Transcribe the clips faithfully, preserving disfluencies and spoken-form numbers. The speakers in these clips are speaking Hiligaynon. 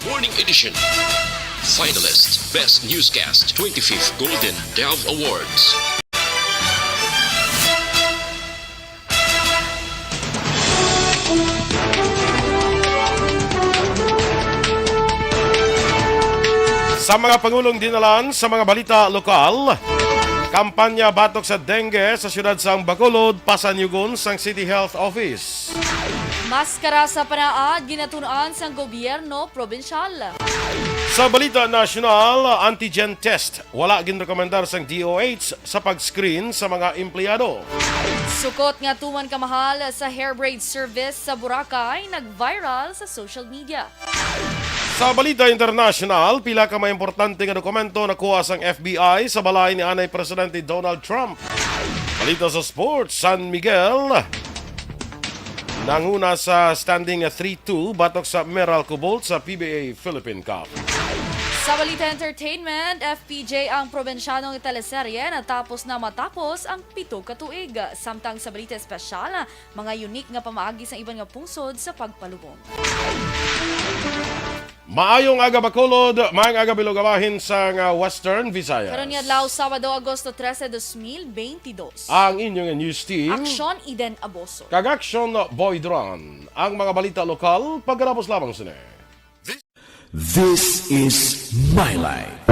Morning Edition. Finalist, Best Newscast, twenty-fifth Golden Dove Awards. Sa mga pangulong dinalan sa mga balita lokal, kampanya batok sa dengue sa siyudad sang Bacolod, pasanyugon sang City Health Office. Maskara sa panaad ginatun-an sang gobyerno probinsyal. Sa balita nasyonal, antigen test wala ginrekomendar sang D O H sa pag-screen sa mga empleyado. Sukot nga tuman kamahal sa hair braid service sa Boracay nag-viral sa social media. Sa balita internasyonal, pila ka mga importante nga dokumento nakuha sang F B I sa balay ni anay Presidente Donald Trump. Balita sa sports, San Miguel nanguna sa standing three two batok sa Meralco Bolt sa P B A Philippine Cup. Sa balita entertainment, F P J ang probinsyano nga teleserye natapos na matapos ang pito ka tuig. Samtang sa balita espesyal, mga unique nga pamaagi sang iban nga pungsod sa pagpalubong. Maayong aga, Bacolod. Maayong aga, Bilog, bahin sang, ah, Western Visayas. Karon nga adlaw, Sabado, Agosto trese, dos mil bentidós. Ang inyong news team. Aksyon, Eden Aboso. Kag Aksyon, Boy Duran. Ang mga balita lokal, pagkatapos lamang sini. This is My Life.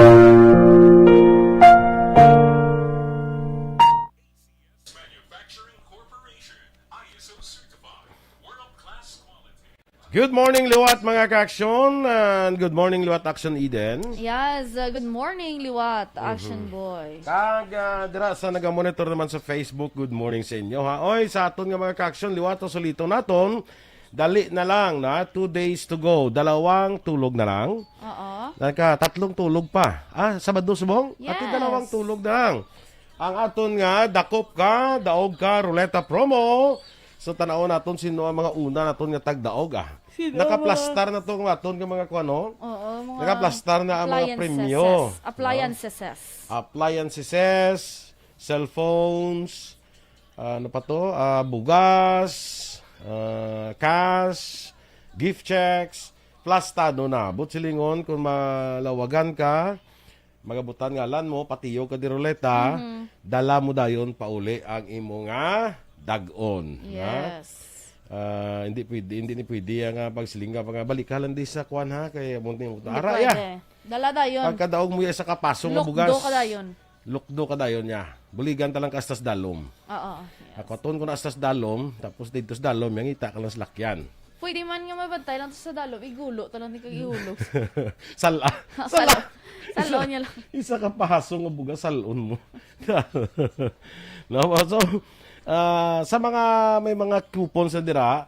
Manufacturing Corporation, I S O certified, world-class quality. Good morning, liwat, mga ka-aksyon, and good morning, liwat, Aksyon Eden. Yes, uh, good morning, liwat, Action Boy. Kag, ah, dira sa nagamonitor naman sa Facebook, good morning sa inyo, ha. Oy, sa aton nga mga ka-aksyon, liwat, suliton naton, dali na lang, na, two days to go. Dalawang tulog na lang. Oo. Naka, tatlong tulog pa. Ah, Sabado subong? Ati, yes, dalawang tulog na lang. Ang aton nga, dakop ka, daog ka, ruleta promo. So, tan-awon naton sino ang mga una naton nga tagdaog, ah. Sino ang mga nakaplastar na to ang aton nga mga kuan, no? Oo, mga nakaplastar na ang mga appliances. Premyo, no? Appliances. Appliances, cellphones, ah, ano pa to? Ah, bugas, ah, cash, gift checks, plastado na. Buot silingon, kung malawagan ka, magabutan ngalan mo, patiyog ka di ruleta, mhm, dala mo dayon pauli ang imo nga dag-on, ha? Yes. Ah, hindi pwede, hindi ni pwede ang, ah, pagsiling nga, mga balik ka lang di sa kuan, ha, kay mo ni mo. Hindi ara, pwede. Ya. Dala dayon. Pagkadaog mo ya sa kapaso nga bugas. Lukdo ka dayon. Lukdo ka dayon niya. Buligan ta lang ka astas dalom. Oo, yes. Ako, aton ko na astas dalom, tapos dito sa dalom, yang ita ka lang sa lakyan. Pwede man nga mabantay lang to sa dalom, igulo ta lang ni kag ihulo. Sala. Sala. Sala. Sala niya lang. Isa ka pahaso nga bugas, salon mo. No, so, ah, sa mga may mga coupon sa dira,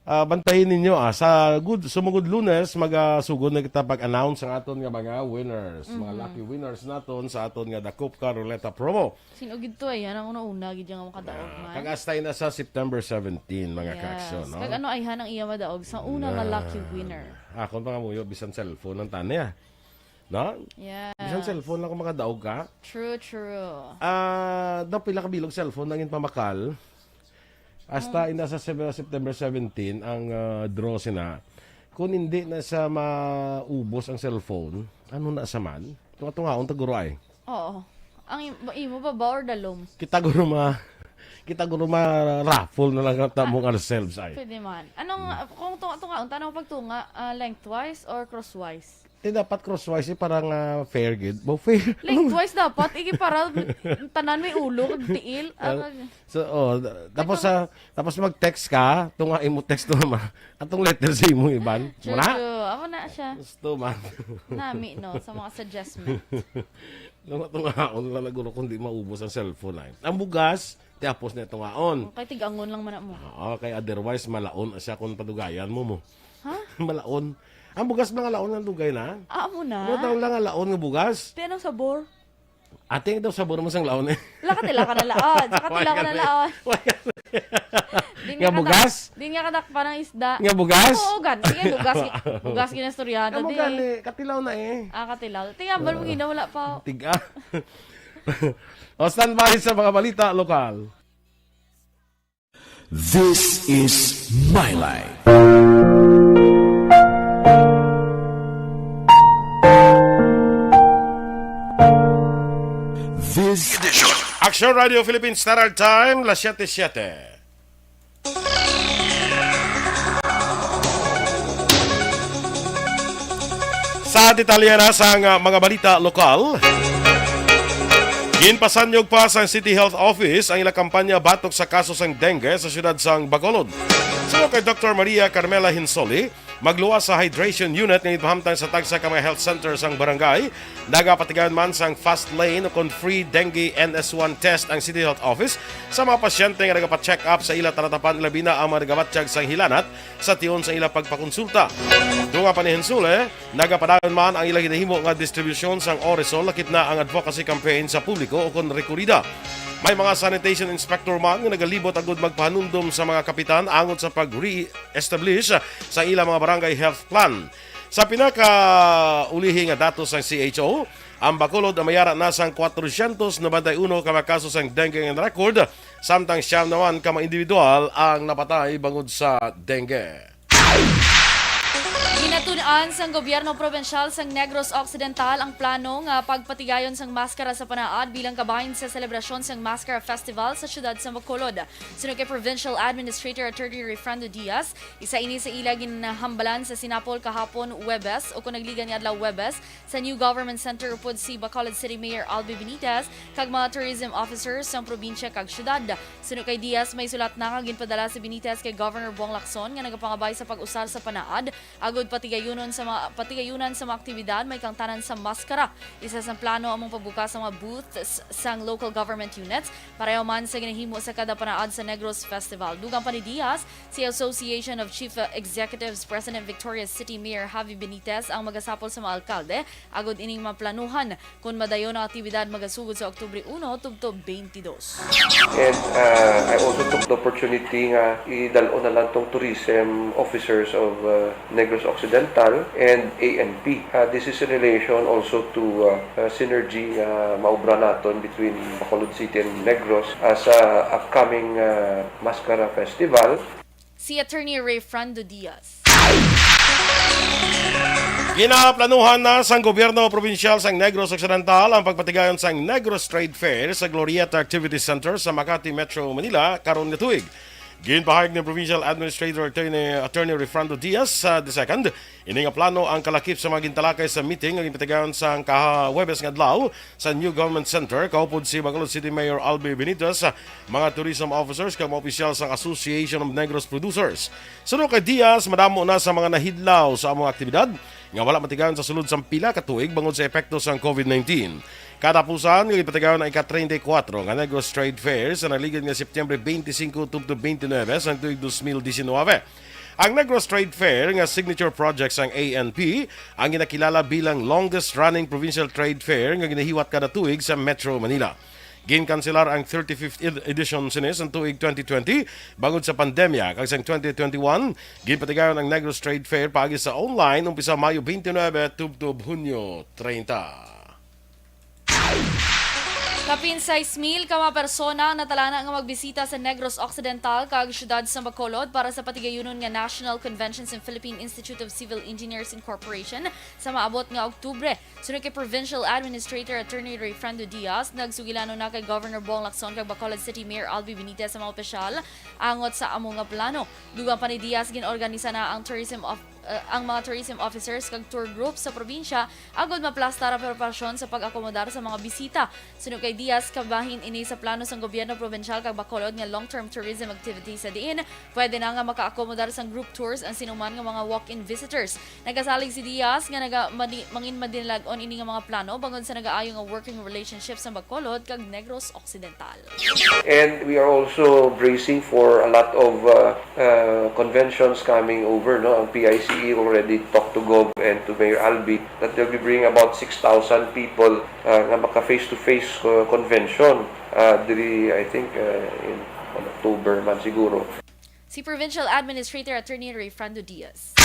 ah, bantayin ninyo, ah, sa good, sumugod Lunes, magasugod na kita pag-announce ang aton nga mga winners, mga, mhm, lucky winners naton sa aton nga Dakop Ka Ruleta promo. Sin-o gid to, ay, yan ang una-una gid yang makadaog. Ah, man. Kag hasta na sa September seventeen, mga, yes, ka-aksyon, no? Kag ano, ay, han ang iya madaog sa una nga, ah, lucky winner. Akon pa nga muyo, bisan cellphone ang tani, ah. No? Yes. Bisan cellphone lang kung makadaog ka. True, true. Ah, daw pila ka bilog cellphone ang pamakal. Hasta, mm, ina sa Sep-, September seventeen ang, ah, draw sina. Kung hindi na sa maubos ang cellphone, ano na sa man? Tunga-tungaon ta guro ay. Oo. Ang im-, imo ba ba or dalom? Kita guro ma-, kita guro ma-raffle na lang ta mong ourselves ay. Pwede man. Anong, hmm, kung tunga-tungaon, tanong pagtunga, ah, lengthwise or crosswise? Ti dapat crosswise, eh, para nga fair gid. Bo, fair. Lengthwise dapat, iki para tanan may ulo kag tiil. Ah, ah, so, oh, da-, tapos sa, tapos mag-text ka, tunga imo text to, ma. Atong letter sa imong iban. True, muna? True. Amo na siya. Gusto man. Nami, no, sa mga suggestment. Tunga, tungaon lang na guro kung di maubos ang cellphone ay. Ang bugas, ti apos na tungaon. Kay tigangon lang man mo. Oo, kay otherwise, malaon siya kung padugayan mo mo. Ha? Malaon. Ang bugas, mga laon ang dugay na. Ah, amo na? Ano daw lang ang laon nga bugas? Ti anong sabor? Ating daw sabor mo sang laon eh. Lakatila ka na laon. Sa katila ka na laon. Wala ka na. Din nga bugas? Din nga kadak pa ng isda. Nga bugas? Oo, gan. Sige, bugas. Bugas, ginastoryado. Amo din gani, katilaw na eh. Ah, katilaw. Tingnan ba mo gina, wala pa. Tiga. O, standby sa mga balita lokal. This is My Life. Sure Radio Philippines Standard Time, las siete siete. Sa detalye na sang, ah, mga balita lokal, ginpasanyog pa sang City Health Office ang ila kampanya batok sa kaso sang dengue sa siyudad sang Bacolod. Suno kay Doktor Maria Carmela Hinsoli, magluwas sa hydration unit nga ginpahamtang sa tagsa ka mga health center sang barangay. Nagapatigayon man sang FAST Lane ukon free dengue N S one test ang City Health Office sa mga pasyente nga nagapa-check up sa ila talatapan, ilabi na ang mga nagabatyag sang hilanat sa tion sa ila pagpakonsulta. Dungan pa ni Hinsoli, nagapadayon man ang ila ginahimo nga distribusyon sang Orisol, lakip na ang advocacy campaign sa publiko ukon rekurida. May mga sanitation inspector man nga nagalibot agud magpahanumdom sa mga kapitan angot sa pag-re-establish sa ila mga barangay health plan. Sa pinakaulihi nga datos sang C H O, ang Bacolod ang may ara na sang kwatrocientos noventa y uno ka mga kaso sang dengue nga record, samtang siyam naman ka mga individual ang napatay bangod sa dengue. Ginatun-an sang gobyerno probinsyal sang Negros Occidental ang plano nga pagpatigayon sang maskara sa panaad bilang kabahin sa selebrasyon sang Maskara Festival sa siyudad sa Bacolod. Suno kay Provincial Administrator Attorney Refrando Diaz, isa ini sa ila ginhambalan sa Sinapol kahapon, Huwebes, ukon nagligan ni adlaw Huwebes, sa New Government Center upod si Bacolod City Mayor Albi Benitez kag mga tourism officers sang probinsya kag syudad. Suno kay Diaz, may sulat na nga ginpadala si Benitez kay Governor Bong Lacson nga nagapangabay sa pag-usar sa panaad agud patigayunon sa mga, patigayunan sa mga aktibidad, may kaangtanan sa maskara. Isa sang plano among pagbukas sa mga booths sang local government units, pareho man sa ginahimo sa kada panaad sa Negros Festival. Dugang pa ni Diaz, si Association of Chief Executives President Victoria's City Mayor Javi Benitez ang magasapol sa mga alkalde agud ining maplanuhan kon madayon ang aktibidad magasugod sa Oktubre uno tubtob twenty-dos. And, uh, I also took the opportunity nga idal-on na lang tong tourism officers of, uh, Negros Occidental and A N P. Uh, this is in relation also to, uh, uh, synergy nga maubra naton between Bacolod City and Negros, uh, sa upcoming, uh, Maskara Festival. Si Attorney Refrando Diaz. Ginaplanuhan na sang gobyerno probinsyal sang Negros Occidental ang pagpatigayon sang Negros Trade Fair sa Glorieta Activity Center sa Makati, Metro Manila, karon nga tuig. Ginpahayag ni Provincial Administrator Attorney, Attorney Refrando Diaz, uh, the second, ini nga plano ang kalakip sa mga gintalakay sa meeting nga ginpatigayon sang kaha-, Huwebes nga adlaw sa New Government Center, kaupod si Bacolod City Mayor Albi Benitez, mga tourism officers kag mga opisyal sang Association of Negros Producers. Suno kay Diaz, madamo na sa mga nahidlaw sa among aktibidad nga wala matigayon sa sulod sang pila ka tuig bangod sa epekto sang COVID nineteen. Katapusan nga gipatigayon ang ika-treinta y kuwatro nga Negros Trade Fair sa naligad nga September twenty-five tubtob twenty-nine sang tuig dos mil diecinuebe. Ang Negros Trade Fair nga signature project sang A N P ang ginakilala bilang longest running provincial trade fair nga ginahiwat kada tuig sa Metro Manila. Ginkanselar ang thirty-fifth ed-, edition sini sang tuig twenty twenty bangod sa pandemya, kag sang twenty twenty-one ginpatigayon ang Negros Trade Fair paagi sa online umpisa Mayo twenty-nine tubtob Hunyo treinta. Kapin sais mil ka mga persona ang natalana nga magbisita sa Negros Occidental kag siyudad sa Bacolod para sa patigayunon nga National Convention sa Philippine Institute of Civil Engineers Incorporation sa maabot nga Oktubre. Suno kay Provincial Administrator Attorney Refrando Diaz, nagsugilanon na kay Governor Bong Lacson kag Bacolod City Mayor Albi Benitez sa mga opisyal angot sa amo nga plano. Dugang pa ni Diaz, gin-organisa na ang tourism of, uh, ang mga tourism officers kag tour groups sa probinsya agud maplastar ang preparasyon sa pag-akomodar sa mga bisita. Suno kay Diaz, kabahin ini sa plano sang gobyerno probinsyal kag Bacolod nga long-term tourism activity sa diin pwede na nga maka-akomodar sang group tours ang sinuman nga mga walk-in visitors. Nagasalig si Diaz nga naga-, madi-, mangin madinalag-on ini nga mga plano bangod sa nagaayo nga working relationship sa Bacolod kag Negros Occidental. And we are also bracing for a lot of, uh, uh, conventions coming over, no? Ang P I C E already talked to Gov and to Mayor Albi that they'll be bringing about six thousand people, uh, nga maka face-to-face, uh, convention, uh, diri, I think, uh, in, on October man siguro. Si Provincial Administrator Attorney Refrando Diaz.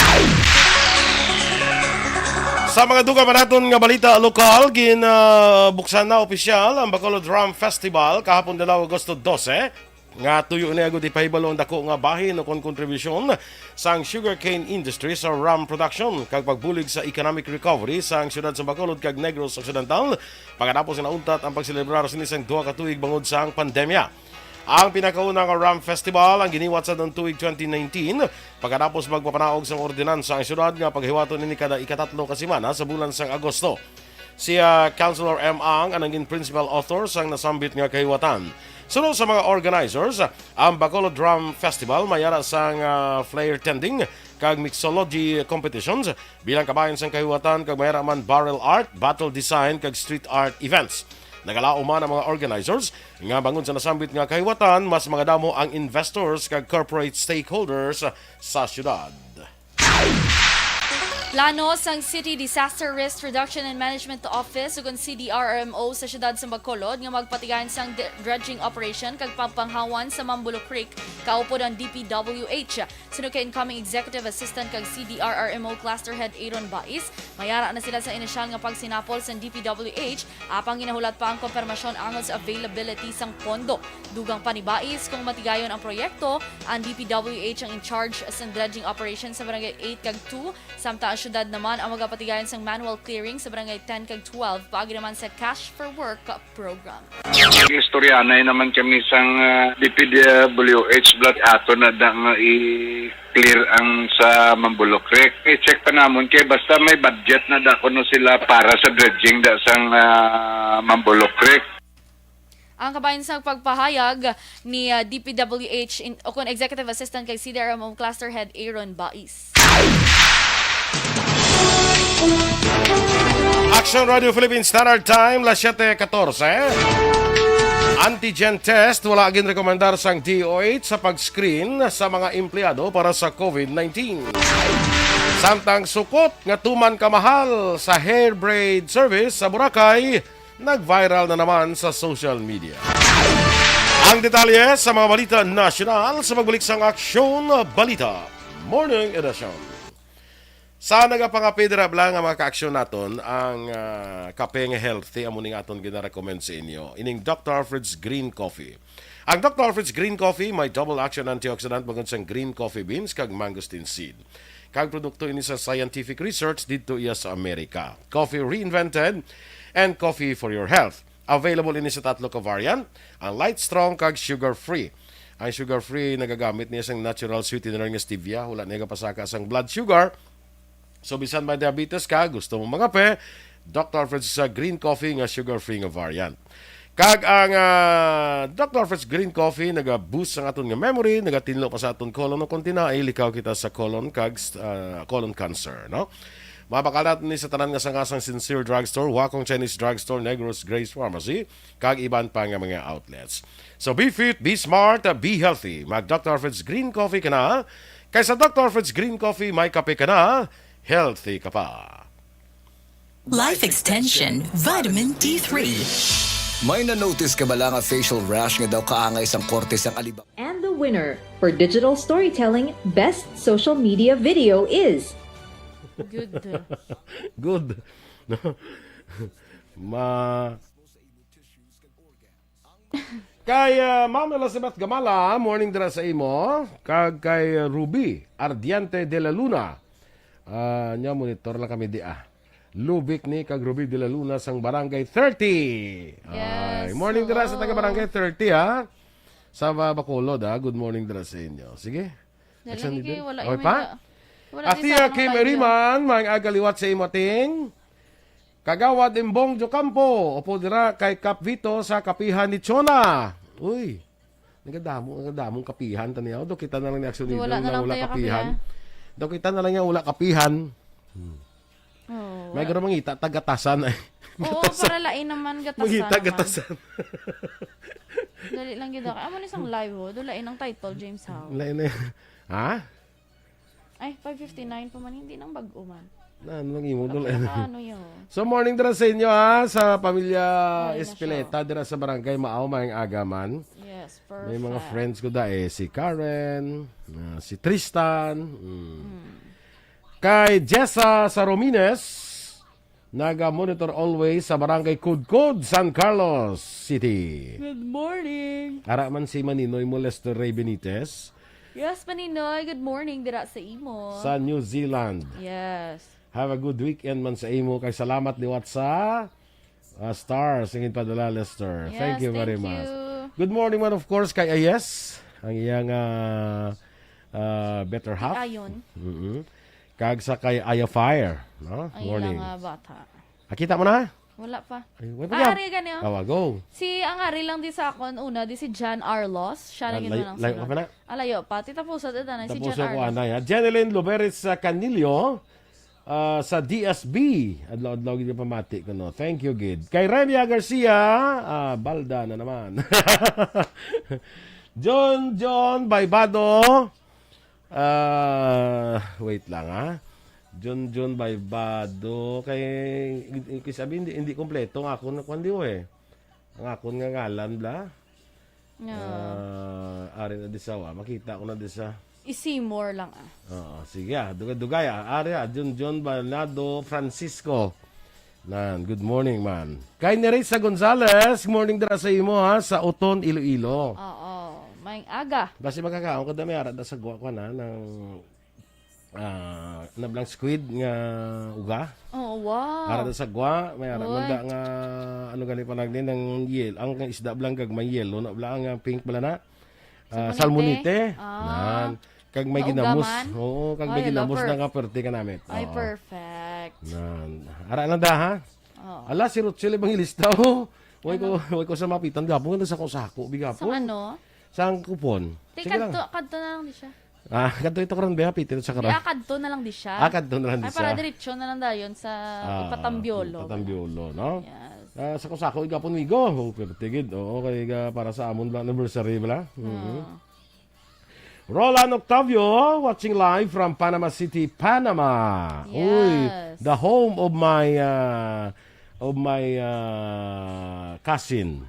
Sa mga dugang pa naton nga balita lokal, gin, ah, buksan na opisyal ang Bacolod Drum Festival kahapon, adlaw Agosto dose. nga tuyo niya gud ipahibalo ang dako nga bahin o kon kontribusyon sang sugarcane industry sa rum production kag pagbulig sa economic recovery sang siyudad sa Bacolod kag Negros Occidental, pagkatapos nga nauntat ang pagselebrar sini sang duha ka tuig bangod sang pandemya. Ang pinakauna nga rum festival ang giniwat sa tuig twenty nineteen, pagkatapos magpapanaog sang ordinansa ang siyudad nga paghiwaton ini kada ikatatlo ka semana sa bulan sang Agosto. Si, ah, Councilor M. Ang ang nangin principal author sang nasambit nga kahiwatan. Suno sa mga organizers, ang Bacolod Drum Festival may ara sang, ah, flair tending kag mixology competitions bilang kabahin sang kahiwatan kag may ara man barrel art, bottle design kag street art events. Nagalaom man ang mga organizers nga bangod sa nasambit nga kahiwatan, mas mangadamo ang investors kag corporate stakeholders sa syudad. Plano sang City Disaster Risk Reduction and Management Office, ukon C D R R M O, sa siyudad sa Bacolod nga magpatigayon sang de-, dredging operation kag pampanghawan sa Mambolo Creek, kaupod ang D P W H. Suno kay incoming Executive Assistant kag C D R R M O Cluster Head Aaron Bais, may ara na sila sa inisyal nga pagsinapol sang D P W H, apang ginahulat pa ang kompermasyon angot sa availability sang pondo. Dugang pa ni Bais, kung matigayon ang proyekto, ang D P W H ang in charge sang dredging operation sa Barangay eight kag two, samtang ang syudad naman ang magapatigayon sang manual clearing sa Barangay ten kag twelve, paagi naman sa Cash for Work program. Istoryanay naman kami sang, ah, D P W H, blood ato na da nga i-clear ang sa Mambolo Creek. I-check pa namon kay basta may budget na da kuno sila para sa dredging da sang, ah, Mambolo Creek. Ang kabahin sang pagpahayag ni, ah, D P W H in, ukon Executive Assistant kay C D R M O Cluster Head Aaron Bais. Action Radio Philippine Standard Time, las siete catorce. Antigen test, wala ginrekomendar sang D O H sa pag-screen sa mga empleyado para sa COVID nineteen. Samtang sukot nga tuman kamahal sa hair braid service sa Boracay, nag-viral na naman sa social media. Ang detalye sa mga balita nasyonal sa pagbalik sang Aksyon Balita Morning Edition. Sa nagapangape dira bala nga mga kaaksyon naton, ang, ah, kape nga healthy amo ning aton ginarecommend sa inyo, ining Doctor Alfred's Green Coffee. Ang Doctor Alfred's Green Coffee may double action antioxidant bangod sang green coffee beans kag mangosteen seed. Kag produkto ini sa scientific research didto iya sa Amerika. Coffee reinvented and coffee for your health. Available ini sa tatlo ka variant, ang light, strong, kag sugar-free. Ang sugar-free nagagamit niya sang natural sweetener nga stevia, wala niya gapasaka sang blood sugar. So, bisan may diabetes ka, gusto mo mangape, Doctor Alfred's, uh, green coffee nga sugar-free nga variant. Kag ang, ah, Doctor Alfred's Green Coffee naga-boost sang aton nga memory, nagatinlo pa sa aton colon, o kon tinaay, likaw kita sa colon kag, ah, colon cancer, no? Mabakal naton ni sa tanan nga sanga sang Sincere Drugstore, Wakong Chinese Drugstore, Negros Grace Pharmacy, kag iban pa nga mga outlets. So, be fit, be smart, uh, be healthy. Mag Doctor Alfred's Green Coffee ka na. Kay sa Doctor Alfred's Green Coffee, may kape ka na, healthy ka pa. Life Extension Vitamin D three. May na-notice ka bala nga facial rash nga daw kaangay sang korte sang aliba? And the winner for digital storytelling best social media video is Good. Good. No? Ma- Kay, ah, Ma'am Elizabeth Gamala, morning dira sa imo. Kag kay, ah, Ruby Ardiente de la Luna. Ah, nya monitor lang kami di, ah. Lubik ni kag Ruby de la Luna sang Barangay thirty. Yes, Ay, morning dira sa hello. Taga Barangay thirty, ha. Sa Ba-, Bacolod, ha. Good morning dira sa inyo. Sige. Dali, Action Kiki, leader. Wala Okay yung pa? Wala Ati, din sa ah, Kim mga Eriman, maayong aga liwat sa imo, ting. Kagawad Imbong Jocampo, upo dira kay Kap Vito sa kapihan ni Chona. Uy, nagadamo, nagadamong kapihan, taniyaw. Do kita na lang ni Action Leader Wala na na lang wala tayo kapihan. kapihan. Do kita na lang niya wala kapihan. Hmm. Oo, May wala. garo mangita, tagatasan ay. Oo, Gatasan. para lain naman, gatasan Mangita, naman. gatasan. Dali lang yun. Amo ni sang live, oh. Dulain ang title, James Howe. Lain na yun. Ha? Ay, five fifty-nine pa man, hindi nang bag-o man. Na, ano lang imo, Okay, Dol? naka ano yun? So, morning dira sa inyo, ha, sa pamilya Ay, na Espileta, siya. dira sa Barangay Maaw, maayong aga man. Yes, May mga perfect. friends ko da eh, si Karen, ah, si Tristan, mm. Mm. Kay Jessa Saromines, Naga-monitor always sa Barangay Kudkod, San Carlos City. Good morning. Ara man si Maninoy mo, Lester Ray Benitez. Yes, Maninoy, good morning dira sa imo. Sa New Zealand. Yes. Have a good weekend man sa imo. Kay salamat liwat sa, ah, stars nga ginpadala, Lester. Thank Yes, you very thank much. you. Good morning man, of course, kay Ayes, ang iyang, ah, ah, better half. Ayon. Mm-mm. Kag sa kay Aya Fire, no? Ang Morning. ilang, ah, bata. Ah, kita mo na? Wala pa. Ay, wala pa Ah, yan. ari gani, oh. Awa, go. Si, ang ari lang di sa akon, una, di si Jan Arlos. Siya Ah, lang yun lay-, lang layo ka sunod. pa na? Ah, layo pa. Tita Puso, ito na, si Tapos Jan ako, Arlos. anay, ha? Janeline Loberes sa Canillo, ah, sa D S B. Adlaw-adlaw gid pamati ko, no? Thank you, gid. Kay Remia Garcia, ah, balda na naman. John, John, Baybado. Ah, wait lang, ha. John, John, Baybado. Kay, kay sabi, hindi, hindi kompleto ang akon, kwan, di ko, eh. Ang akon nga ngalan, bla. Yeah. Ah, ari na di sa, wa. Makita ko na di sa. I-Seymour lang, ah. Oo, sige, ah. Dugay-dugay, ah. Ari, ah. John, John, Baynado, Francisco. Nan, good morning, man. Kay Nerissa Gonzalez, morning dira sa imo, ha, sa Oton, Iloilo. Oo, may aga. Basi makakaon ko dami ara da sa gwa ko na ng, ah, nablang squid nga uga. Oh, wow. Ara da sa gwa, may ara Uy. man da nga, ano gali pa lang din, ang yel-, ang isda blang gag may yellow, na blang ang pink bala na. Ah, Salmonite? Salmonite. Ah. Nan. Kag may Nauga ginamos. man? Oo, kag may Ay, ala, ginamos na perf- nga perte ka namit. Ay, Oo. perfect. Nan. Ara lang da, ha? Oo. Ala, si Rochelle Evangelista, oh. Way ko, Ano? way ko sa mapitan. Gapon, sa sako-sako, bigapon. Sa ano? Sa ang kupon. Di, Sige lang. kadto, kadto na lang di siya. Ah, kadto ito karon, be, ha? Piti sa Di, karon. ah, kadto na lang di siya. Ah, kadto na lang di Ay, para siya. diretso na lang dayon sa Ah, ipatambiolo. ipatambiolo, no? Yes. Ah, sako-sako, igapon, migo. Oh, pero tigid. Oo, kay, ah, para sa amon bla anniversary, bla? Mhm. Ah. Roland Octavio, watching live from Panama City, Panama. Uy, Yes. the home of my, ah, of my, ah, cousin.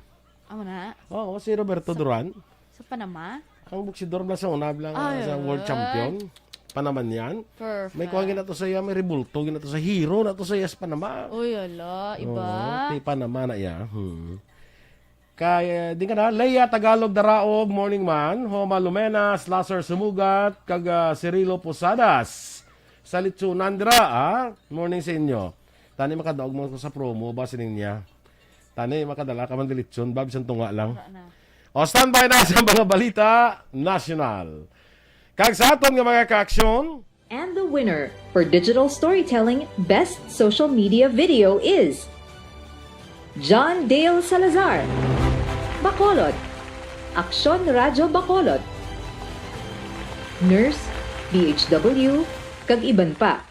Amo na? Oh, si Roberto Sa Duran. Sa Panama? Ang buksidor na sa una lang, Ay, sa world ay. champion. Panamanian. Perfect. May kuha gina to sa iya, may rebulto gina to sa hero na to sa iya sa Panama. Uy, ala, iba. Oo, kay Panama na iya. Hmm. Kay, eh, di ka na, Leia Tagalog Daraog, morning man. Homa Lumenas, Lazar Sumugat, kag, ah, Cirilo Posadas. Sa Litsunan dira, ah. Morning sa inyo. Tani makadaog mo ko sa promo, ba sining niya? Tani makadala ka man dilitsyon, ba, bisan tunga lang. Wala na. O, standby na sa mga balita nasyonal. Kag sa aton nga mga kaaksyon, And the winner for Digital Storytelling Best Social Media Video is John Dale Salazar, Bacolod, Aksyon Radyo Bacolod, Nurse, D H W, kag iban pa.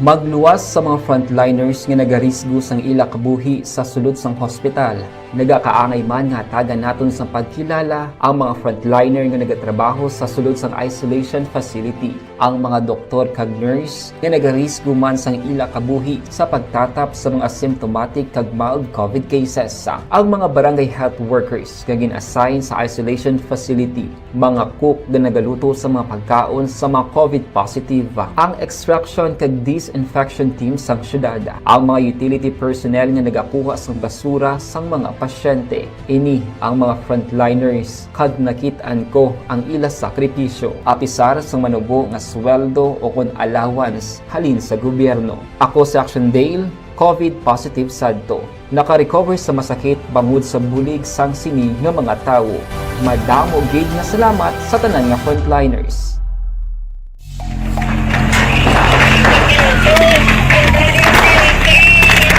Magluwas sa mga frontliners nga nagarisgo sang ila kabuhi sa sulod sang hospital. Nagakaangay man nga hatagan naton sang pagkilala ang mga frontliner nga nagatrabaho sa sulod sang isolation facility, ang mga doktor kag nurse nga nagarisgo man sang ila kabuhi sa pagtatap sa mga asymptomatic kag mild covid cases, ang mga barangay health workers nga gin-assign sa isolation facility, mga cook nga nagaluto sa mga pagkaon sa mga covid positive, ang extraction kag disinfection team sang syudad, ang mga utility personnel nga nagakuha sang basura sang mga pasyente. Ini ang mga frontliners, kag nakit-an ko ang ila sakripisyo, apisar sang manubo nga sweldo o kon allowance halin sa gobyerno. Ako si Action Dale, covid positive sadto. Naka-recover sa masakit bangod sa bulig sang sini nga mga tawo. Madamo gid nga salamat sa tanan nga frontliners.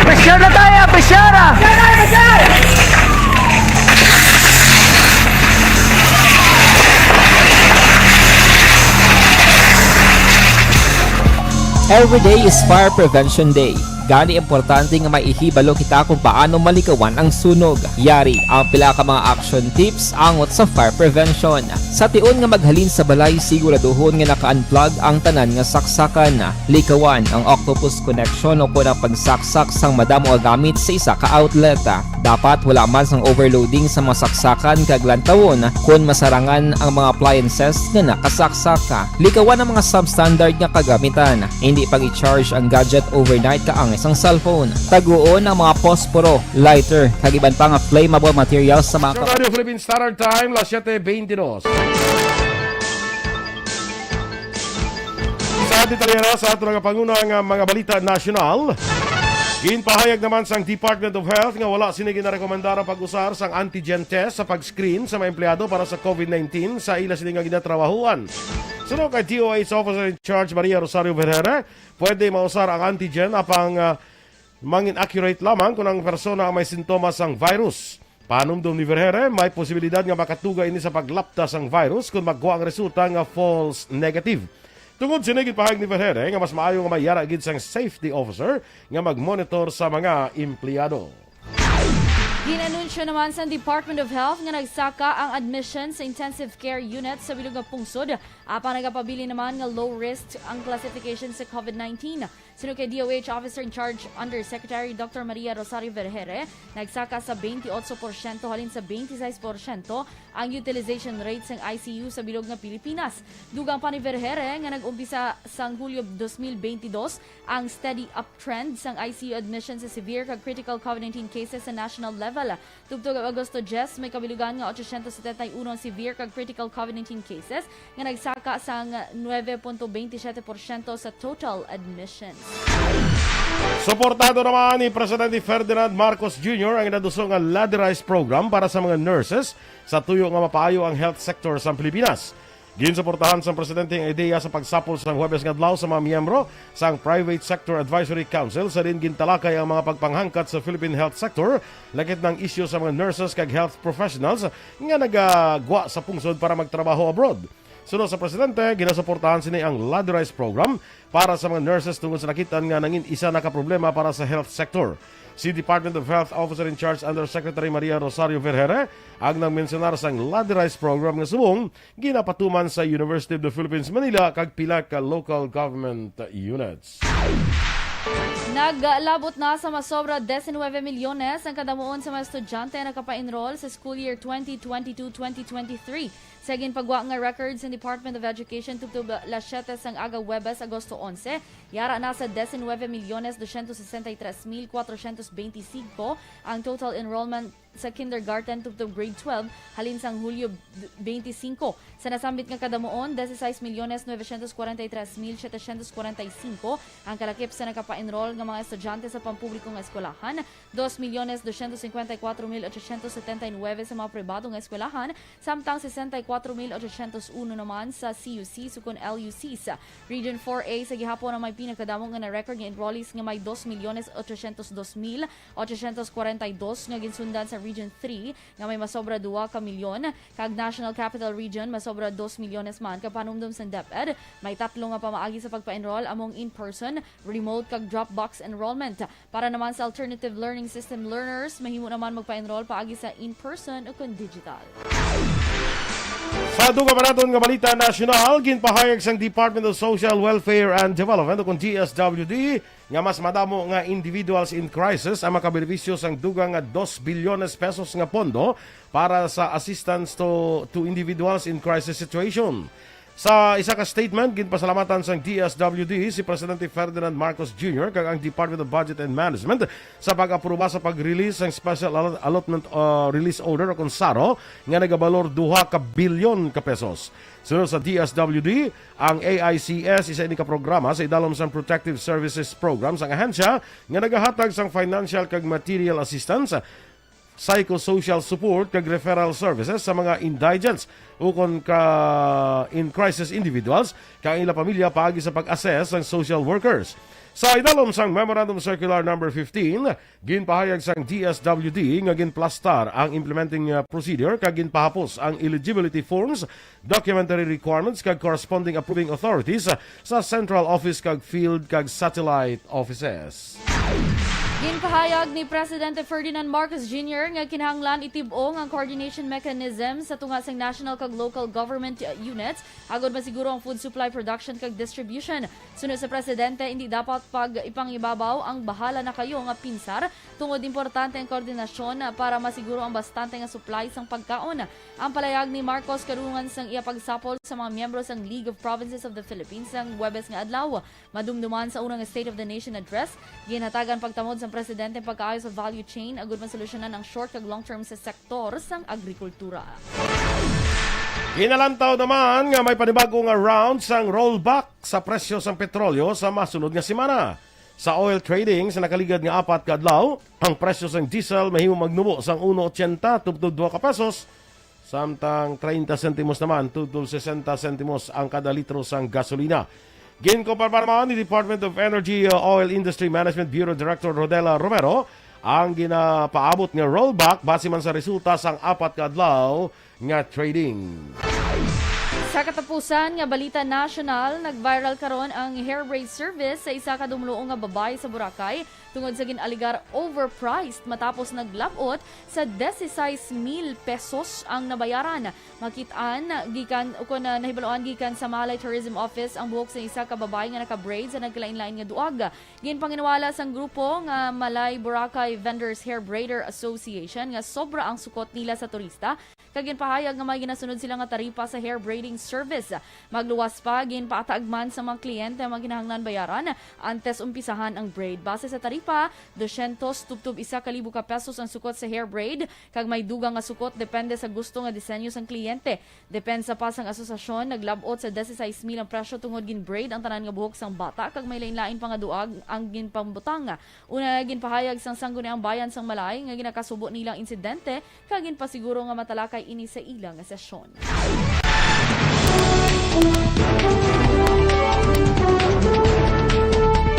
Pressure na tayo, pressure na! Every day is Fire Prevention Day. Gani, importante nga maihibalo kita kung paano malikawan ang sunog. Yari ang pila ka mga action tips angot sa fire prevention. Sa tion nga maghalin sa balay, siguraduhon nga naka-unplug ang tanan nga saksakan. Likawan ang octopus connection o kon ang pagsaksak sang madamo nga gamit sa isa ka outlet. Dapat wala man sang overloading sa mga saksakan kag lantawon kon masarangan ang mga appliances nga nakasaksak. Likawan ang mga substandard nga kagamitan. Hindi pag-i-charge ang gadget overnight kaangay sang cellphone. Taguon ang mga posporo, lighter, kag iban pa nga flammable materials sa mga Sa Radio Philippine Standard Time, las siete veintidós. Sa detalye na sa ato nga panguna nga mga balita nasyonal, ginpahayag naman sang Department of Health nga wala sini ginarekomendar ang pag-usar sang antigen test sa pag-screen sa mga empleyado para sa COVID nineteen sa ila sini nga ginatrabahuan. Suno kay D O H Officer in Charge Maria Rosario Vergere, pwede mausar ang antigen apang, ah, mangin-accurate lamang kon ang persona ang may sintomas sang virus. Panumdom ni Vergere, may posibilidad nga makatuga ini sa paglapta sang virus kon magkuha ang resulta nga false negative. Tungod sini, ginpahayag ni Vergere nga mas maayo nga may yara gid sang safety officer nga mag-monitor sa mga empleyado. Ginanunsyo naman sa Department of Health nga nagsaka ang admission sa intensive care unit sa bilog nga pungsod, apang nagapabilin naman nga low risk ang classification sa COVID nineteen. Suno kay D O H Officer in Charge Undersecretary Doctor Maria Rosario Vergere, nagsaka sa twenty-eight porsyento halin sa twenty-six porsyento ang utilization rate sang I C U sa bilog nga Pilipinas. Dugang pa ni Vergere nga nag-umpisa sang Hulyo dos mil bentidós ang steady uptrend sang I C U admission sa severe kag critical COVID nineteen cases sa national level. Tubtob Agosto diyes, may kabilugan nga ochocientos setenta y uno ang severe kag critical COVID nineteen cases nga nagsaka sang nuebe punto twenty siyete porsyento sa total admissions. Suportado naman ni Presidente Ferdinand Marcos Junior ang inaduso nga Ladderized Program para sa mga nurses sa tuyo nga mapaayo ang health sector sa Pilipinas. Ginsuportahan sang presidente ang ideya sa pagsapol sang Huwebes nga adlaw sa mga miyembro sang Private Sector Advisory Council, sa diin gintalakay ang mga pagpanghangkat sa Philippine health sector, lakip na ang isyu sa mga nurses kag health professionals nga nagagwa sa pungsod para magtrabaho abroad. Suno sa presidente, ginasuportahan sini ang Ladderized Program para sa mga nurses tungod sa nakit-an nga nangin isa na ka problema para sa health sector. Si Department of Health Officer in Charge Undersecretary Maria Rosario Vergere ang nagmensyonar sang Ladderized Program nga subong ginapatuman sa University of the Philippines Manila kag pila ka local government units. Naglabot na sa masobra diecinueve milyones ang kadamuon sa mga estudyante nga nakapaenroll sa school year twenty twenty-two twenty twenty-three. Sa ginpagwa nga record sa Department of Education tubtob las siete sang aga Huwebes, Agosto onse, yara na sa diecinueve milyones doscientos sesenta y tres mil cuatrocientos veinticinco ang total enrollment sa kindergarten tubtob grade twelve halin sang Hulyo twenty-five. Sa nasambit nga kadamuon, dieciséis milyones novecientos cuarenta y tres mil setecientos cuarenta y cinco ang kalakip sa nagapa-enroll nga mga estudyante sa pampubliko nga eskwelahan, dos milyones doscientos cincuenta y cuatro mil ochocientos setenta y nueve sa mga pribado nga eskwelahan, samtang sesenta y cuatro mil ochocientos uno naman sa C U C sukon L U Cs. Region four A sa gihapon ang may pinakadamo nga na-record nga enrollees nga may dos milyones ochocientos dos mil ochocientos cuarenta y dos, nga ginsundan sa Region three nga may masobra dua ka milyon, kag National Capital Region masobra dos milyones man. Kag panumdom sang DepEd, may tatlo nga pamaagi sa pagpa-enroll, among in-person, remote, kag drop box enrollment. Para naman sa alternative learning system learners, mahimo naman magpa-enroll paagi sa in-person o kon digital. Sa dugang pa naton nga balita nasyonal, ginpahayag sang Department of Social Welfare and Development o kon D S W D nga mas madamo nga individuals in crisis ang makabenepisyo sang dugang nga dos bilyones pesos nga pondo para sa assistance to, to individuals in crisis situation. Sa isa ka statement, ginpasalamatan sang D S W D si Presidente Ferdinand Marcos Junior kag ang Department of Budget and Management sa pag-aproba sa pag-release sang Special Allot-, Allotment, uh, Release Order o kon SARO nga nagabalor duha ka bilyon ka pesos. Sunod sa D S W D, ang A I C S isa ini ka programa sa idalom sang Protective Services Program sang ahensya nga nagahatag sang financial kag material assistance, psychosocial support kag referral services sa mga indigents ukon ka in crisis individuals kag ang ila pamilya paagi sa pag-assess sang social workers. Sa idalom sang Memorandum Circular Number fifteen, ginpahayag sang D S W D nga ginplastar ang implementing, uh, procedure kag ginpahapos ang eligibility forms, documentary requirements kag corresponding approving authorities sa central office kag field kag satellite offices. Ginpahayag ni Presidente Ferdinand Marcos Junior nga kinahanglan itib-o ang coordination mechanism sa tunga sang national kag local government units agod masiguro ang food supply production kag distribution. Suno sa presidente, hindi dapat pag-ipangibabaw ang bahala na kayo nga pinsar tungod importante ang koordinasyon para masiguro ang bastante nga supply sang pagkaon. Ang palayag ni Marcos karungan sang iya pagsapol sa mga miyembro sang League of Provinces of the Philippines sang Huwebes nga adlaw. Madumduman sa unang State of the Nation Address, ginhatagan pagtamod sang presidente ang pagkaayo sa value chain agud masolusyonan ang short kag long term sa sektor sang agrikultura. Ginalantaw naman nga may panibago nga round sang rollback sa presyo sang petrolyo sa masunod nga semana. Sa oil trading sa nakaligad nga apat ka adlaw, ang presyo sang diesel mahimo magnubo sang uno ochenta tubtob dua ka pesos, samtang treinta sentimos naman tubtob sesenta sentimos ang kada litro sang gasolina. Ginkumpirma naman ni Department of Energy, uh, Oil Industry Management Bureau Director Rodela Romero ang ginapaabot nga rollback base man sa resulta sang apat ka adlaw nga trading. Sa katapusan nga balita national, nag-viral karon ang hair braid service sa isa ka dumluo nga babayi sa Boracay tungod sa gin-alegar overpriced matapos naglab-ot sa dieciséis mil pesos ang nabayaran. Makit-an gikan, o kon, ah, nahibaluan gikan sa Malay Tourism Office ang buhok sa isa ka babayi nga naka-braid sa nagkalain-lain nga duag. Ginpanginwala sang grupo nga Malay Boracay Vendors Hair Braider Association nga sobra ang sukot nila sa turista, kag ginpahayag nga may ginasunod sila nga taripa sa hair braiding service. Magluwas pa, ginpaatag man sa mga kliyente ang mga kinahanglan bayaran antes umpisahan ang braid. Base sa taripa, dosyentos tubtob isa ka libo ka pesos ang sukot sa hair braid, kag may dugang nga sukot depende sa gusto nga disenyo sang kliyente. Depensa pa sang asosasyon, naglab-ot sa dieciséis mil ang presyo tungod gin-braid ang tanan nga buhok sang bata, kag may lain-lain pa nga duag ang ginpambutang. Una, ginpahayag sang Sangguniang Bayan sang Malay nga ginakasubo nila ang insidente, kag ginpasiguro nga matalakay ini sa ila nga sesyon.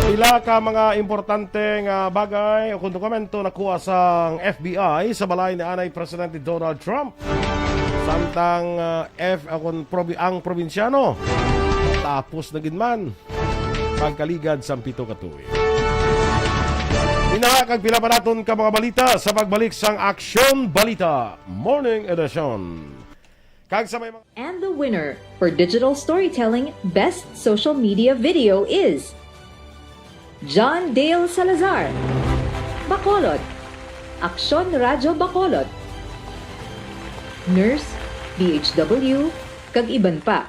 Pila ka mga importante nga bagay o kung dokumento nakuha sang F B I sa balay ni anay Presidente Donald Trump. Samtang, ah, F, ah, kung probi-, ang probinsyano, tapos na gid man pagkaligad sang pito ka tuig. Ina kag pila pa naton ka mga balita sa pagbalik sang Aksyon Balita Morning Edition. Kag sa may mga And the winner for Digital Storytelling Best Social Media Video is John Dale Salazar, Bacolod, Aksyon Radyo Bacolod, Nurse, D H W, kag iban pa.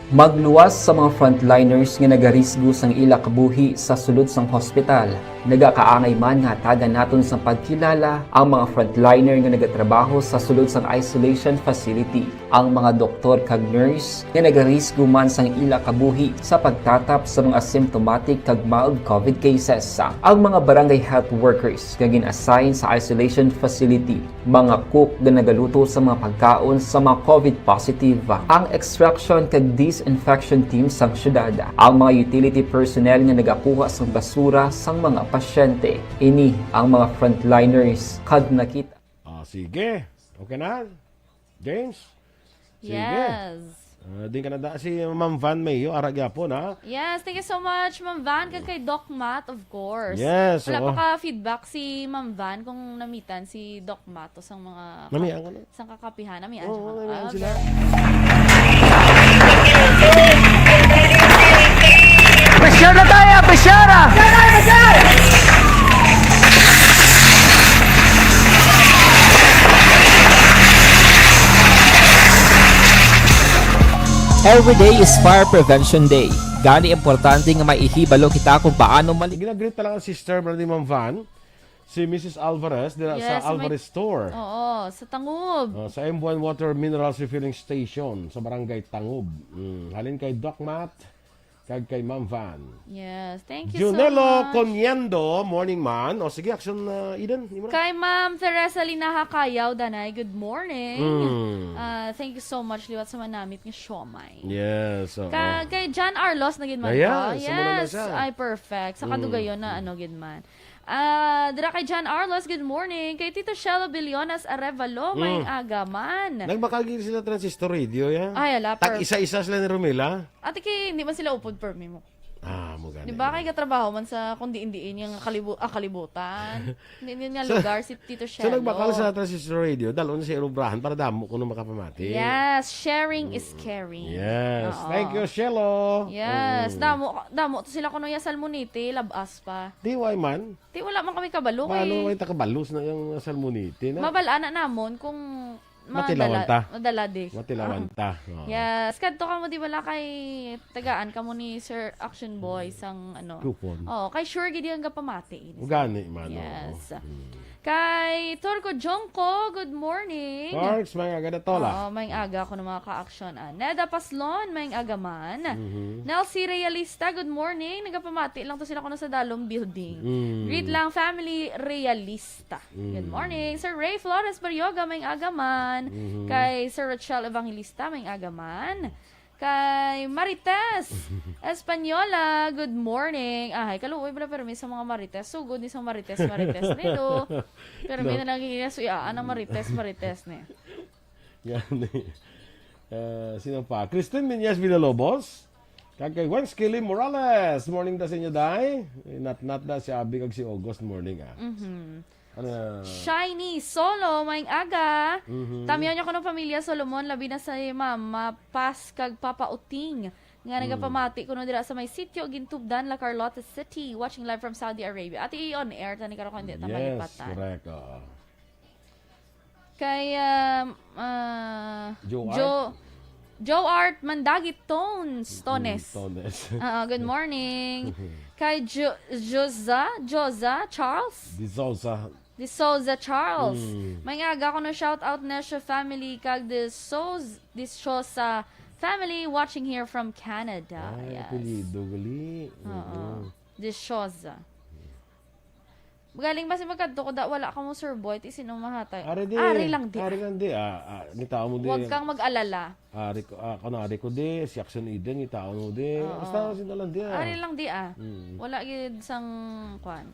Magluwas sa mga frontliners nga nagarisgo sang ila kabuhi sa sulod sang hospital. Nagakaangay man nga hatagan naton sang pagkilala ang mga frontliner nga nagatrabaho sa sulod sang isolation facility, ang mga doktor kag nurse nga nagarisgo man sang ila kabuhi sa pagtatap sa mga symptomatic kag mild COVID cases, ang mga barangay health workers nga gin-assign sa isolation facility, mga cook nga nagaluto sa mga pagkaon sa mga COVID positive, ang extraction kag disinfection team sang syudad, ang mga utility personnel nga nagakuha sang basura sang mga pasyente. Ini ang mga frontliners kag nakita. Ah, sige. Okay na? James? Sige. Yes. Ah, din ka na da. Si Ma'am Van Mayo, ara gyapon, ha? Yes, thank you so much, Ma'am Van, kag kay Doc Matt, of course. Yes, Wala oo. pa ka feedback si Ma'am Van kung namitan si Doc Matt o sang mga Nami ang ano? sang kakapihan. Nami Oo, ang nami ang sila. Pressure na tayo, pressure ah! Every day is Fire Prevention Day. Gani importante nga may ihibalo kita kung paano mali- Ginagreet na lang ang sister, brother ni Ma'am Van. Si Missus Alvarez, dira Yes, sa sa may- Alvarez Store. Oo, sa Tangub. Oh, sa M one Water Minerals Refilling Station sa Barangay Tangub. Mm, halin kay Doc Matt, kag kay Ma'am Van. Yes, thank you Junelo so much. Coniendo, morning man. O sige, action, uh, Eden. Imo na. Kay Ma'am Teresa Linaha Kayaw, Danay, good morning. Mm. Ah, thank you so much liwat sa manamit nga siomay. Yes. Oo. Ka, kay John Arlos na gid man Ayan, ka. sumula na Yes, siya. Ay, perfect. Sa Mm. kadugayon na ano gid man. Ah, dira kay John Arlos, good morning. Kay Tito Shelo Bilionas Arevalo, Mm. maayong aga man. Nagmakagi sila transistor radio, ya? Ay, ala, Tag per- isa-isa sila ni Romela. Ate kay hindi man sila upod permi mo. Ah, mo gani. Di ba, kay gatrabaho man sa kung diin-diin yung kalibu-, ah, kalibutan. Hindi nga lugar si Tito Shelo. So, nagbakal sa Transistor Radio, dalon sa irobrahan para damo kuno makapamati. Yes, sharing is caring. Yes. Oo. Thank you, Shelo. Yes. Mm. Damo, damo to sila kuno ya Salmonite, labas pa. Di, why man? Di, wala man kami kabalo. Paano kay takabalos na yung Salmonite na? Mabal-an na namon kung Matilawan madala, ta. Madala di. Matilawan Ah. ta. Oo. Yes. Kadto kamo, di bala, kay tagaan kamo ni Sir Action Boy sang, ano. Coupon. Oo, kay sure gid yung gapamati ini. Ugani man, oo. Yes. Hmm. Kay Turco Jongko, good morning. Parks, may aga na tola. Oo, may aga ako ng mga ka-action. Ah, Neda Paslon, may aga man. Mhm. Nelsie Realista, good morning. Nagapamati lang to sila kuno sa Dalom Building. Mm. Greet lang, family Realista. Good Mm. morning. Sir Ray Flores Barrioga, may aga man. Mhm. Kay Sir Rochelle Evangelista, may aga man. Kay Marites Española, good morning. Ahay, kaluoy bala permi sa mga Marites. Sugod ni sa Marites, Marites ni do. Permi No. na lang ginasuyaan ang Marites, Marites ni. Yan eh. Ah, sino pa? Kristen Miñez Villalobos. Kag kay Wens Kelly Morales. Morning da sa inyo, day. Eh, nat-nat da si Abby kag si August. Morning, ah. Mhm. Ano? Shiny Solo, maayong aga. Mhm. Tamiyaw niya kuno pamilya Solomon, labi na sa Mama Paz kag Papa Uting, nga Mm. nagapamati kuno dira sa may sitio Gintubdan, La Carlota City. Watching live from Saudi Arabia. Ati, i-on air tani karon, hindi ta Yes, malipatan. correct, oo. Kay, um, ah, Joe Art? Jo-, Joe Art Mandagi Tones, Mm, Tones. Tones. Oo, good morning. Kay Jo-, Joza, Joza Charles? De Souza. De Souza Charles. Mm. May nga aga ko na shout out na siya family kag De Souza, De Souza family watching here from Canada. Ay, Yes. apelyido gali. Oo. Oo. De Souza. Galing ba si magkadto ko da, wala ka mo, Sir Boy, ti sino mahatay? Ari di. Ari lang di. Ari lang di, ah, ah, ngitaon mo di. Huwag kang mag-alala. Ari ko, ah, kano, ari ko di, si Action Eden, ngitaon mo di. Oo. Basta sino lang di, ah. Ari lang di, ah. Mm. Wala gid sang kwan.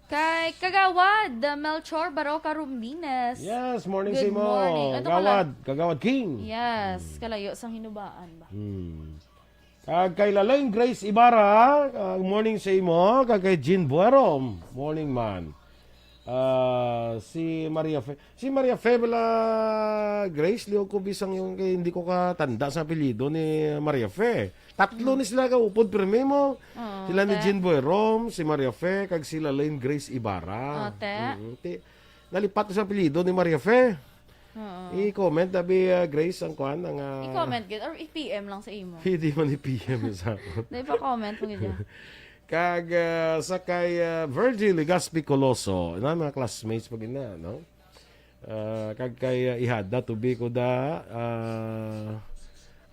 Kay Kagawad, Melchor Baroca Rumines. Yes, morning Good sa imo. morning. Ato ka lang. Kagawad, Kagawad King. Yes, Mm. kalayo sang hinubaan ba? Mm. Kag kay Lalain Grace Ibarra, ah, morning sa imo. Kag kay Jean Buerom, morning man. Ah, si Maria Fe, si Maria Fe bala, Grace, liog ko bisang yung kay, hindi ko katanda sa apelyido ni Maria Fe. Tatlo Mm. ni sila ka upod, pero mo. Oo, Sila ni te. Jean Buerom, si Maria Fe, kag si Lalain Grace Ibarra. Oo, te. Mm, ti-, nalipat ko sa apelyido ni Maria Fe. Oo. I-comment, abi, ah, Grace, ang kwan, ang, ah, I-comment gid or i-P M lang sa imo. Pwede man i-P M sa akon. Na ipa-comment mo gid yan. Kag, ah, sa kay, ah, Virgil Legaspi Coloso, na mga classmates pa gid na, no? Ah, kag kay, ah, Ihada, tubi ko da, ah,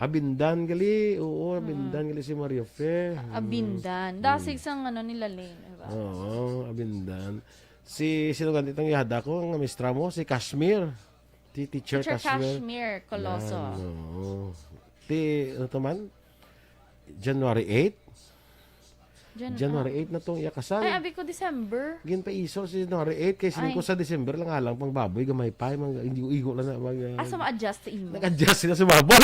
Abindan gali, oo, Mm. Abindan gali si Maria Fe. Abindan. Mm. Dasig sang ano nila Lane, diba? Oo, Abindan. Si, sino gani itong Ihada ko, ang mistra mo? Si Kashmir. Si Teacher Teacher Kashmir. Kashmir Coloso. Yan, oo. Ti, ano to man? January eight? Jan-, January ah. eight na tong iya kasal. Ay, abi ko December. Ginpaiso si January eight, kay Ay. singko sa December lang, alang pang baboy, gamay pa, mang, hindi ko igo lang na, mag, ah, Asa ma-adjust sa imo? Nag-adjust sila sa baboy.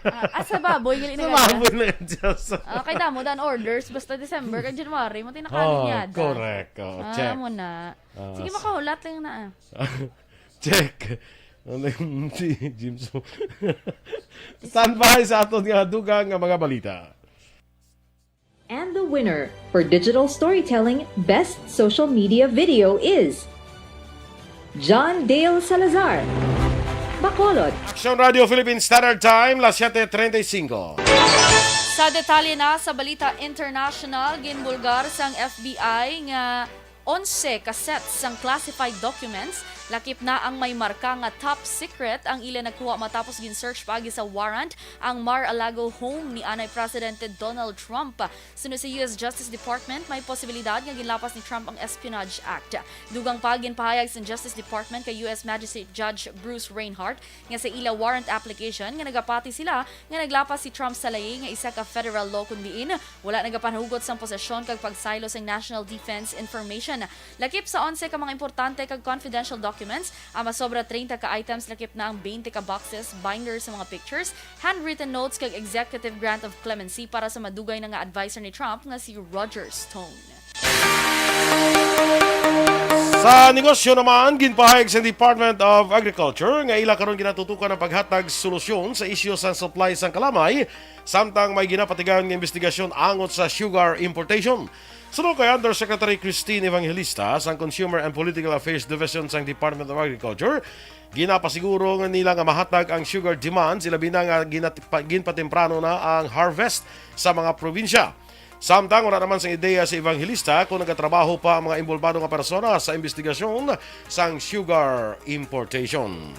Ah, ah, sa baboy, gali Sa nag-adjust? baboy nag-adjust. Ah, kay damo dan orders, basta December, kay January, mo tinakali Oh, niya, da. correct. Oh, Ah, check. mo na. Ah, Sige, s- makahulat lang na, ah. Check. Ano yung si Jimso? Standby sa aton nga dugang nga mga balita. And the winner for digital storytelling best social media video is John Dale Salazar, Bacolod. Action Radio Philippine Standard Time, las siete treinta y cinco. Sa detalye na sa balita international, ginbulgar sang F B I nga onse ka sets sang classified documents, lakip na ang may marka nga top secret, ang ila nakuha matapos gin-search paagi sa warrant ang Mar-a-Lago home ni anay Presidente Donald Trump. Suno sa U S Justice Department, may posibilidad nga ginlapas ni Trump ang Espionage Act. Dugang pa, ginpahayag sa Justice Department kay U S Magistrate Judge Bruce Reinhart nga sa ila warrant application nga nagapati sila nga naglapas si Trump sa layi nga isa ka federal law, kun diin wala nagapanhugot sang posesyon kag pagsaylo sang national defense information. Lakip sa onse ka mga importante kag confidential documents. Ang masobra treinta ka items, lakip na ang twenty ka boxes, binders sa mga pictures, handwritten notes, kag executive grant of clemency para sa madugay na nga adviser ni Trump nga si Roger Stone. Sa negosyo naman, ginpahayag sa Department of Agriculture nga ila karon ginatutukan ang paghatag solusyon sa isyu sa supply sang kalamay, samtang may ginapatigayon nga investigasyon angot sa sugar importation. Suno kay Undersecretary Christine Evangelista sang Consumer and Political Affairs Division sang Department of Agriculture, ginapasiguro nga nila nga mahatag ang sugar demands, ilabi na nga ginat-, pa-, ginpatemprano na ang harvest sa mga probinsya. Samtang wala naman sang ideya si Evangelista kung nagatrabaho pa ang mga involbado nga persona sa investigasyon sang sugar importation.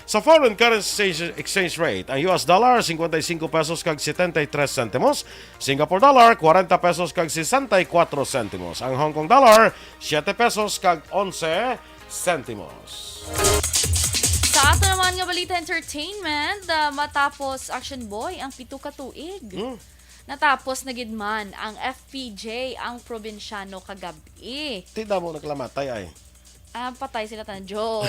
Sa foreign currency exchange rate, ang U S dollar, cincuenta y cinco pesos kag setenta y tres centimos, Singapore dollar, kwarenta pesos kag sesenta y kuwatro sentimos. Ang Hong Kong dollar, siete pesos kag onse sentimos. Sa ato naman nga balita entertainment, ah, matapos Action Boy ang pito ka tuig. Hmm. Natapos na gid man ang F P J, ang probinsyano kagab-i. Ti damo na kalamatay ay. Ah, patay sila tanan. Joke.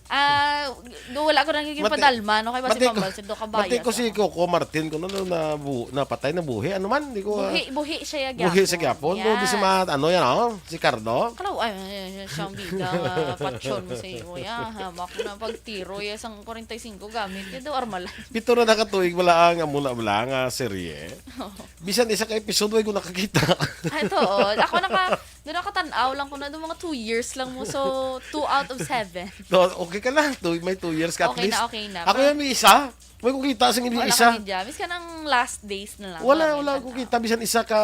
Ah, do, wala ko nang Mati-, padalma, no? Kay basi mati ko, pambal sa do ka mati ko si Coco Martin, kung ano na bu-, napatay, na buhi. Ano man, di ko, ah, Buhi, buhi siya buhi sa gyapon. Gyapon. Do, di si Yes. ma-, ano yan, oh? Si Cardo? Kalaw, ay, ay, ay, siyang bida, ah, patyon mo sa imo, ya. Hamak na pagtiro, ya, sang kwarenta y singko gamit. Ya, do, armalan. Pito na nakatuig, wala ang amo na, wala nga serye. Bisan isa ka episode, way ko nakakita. Ay, to, oh. Ako naka, do nakatan-aw lang ko na, do mga two years lang mo. So, two out of seven. No, okay ka na. Two, may two years ka at Okay na, least. okay na. Ako Pero yan, may isa. May ko kita sa Wala isa. kami dyan. Miss ka ng last days na lang. Wala, Wala wala kami ko na. kita. Bisan isa ka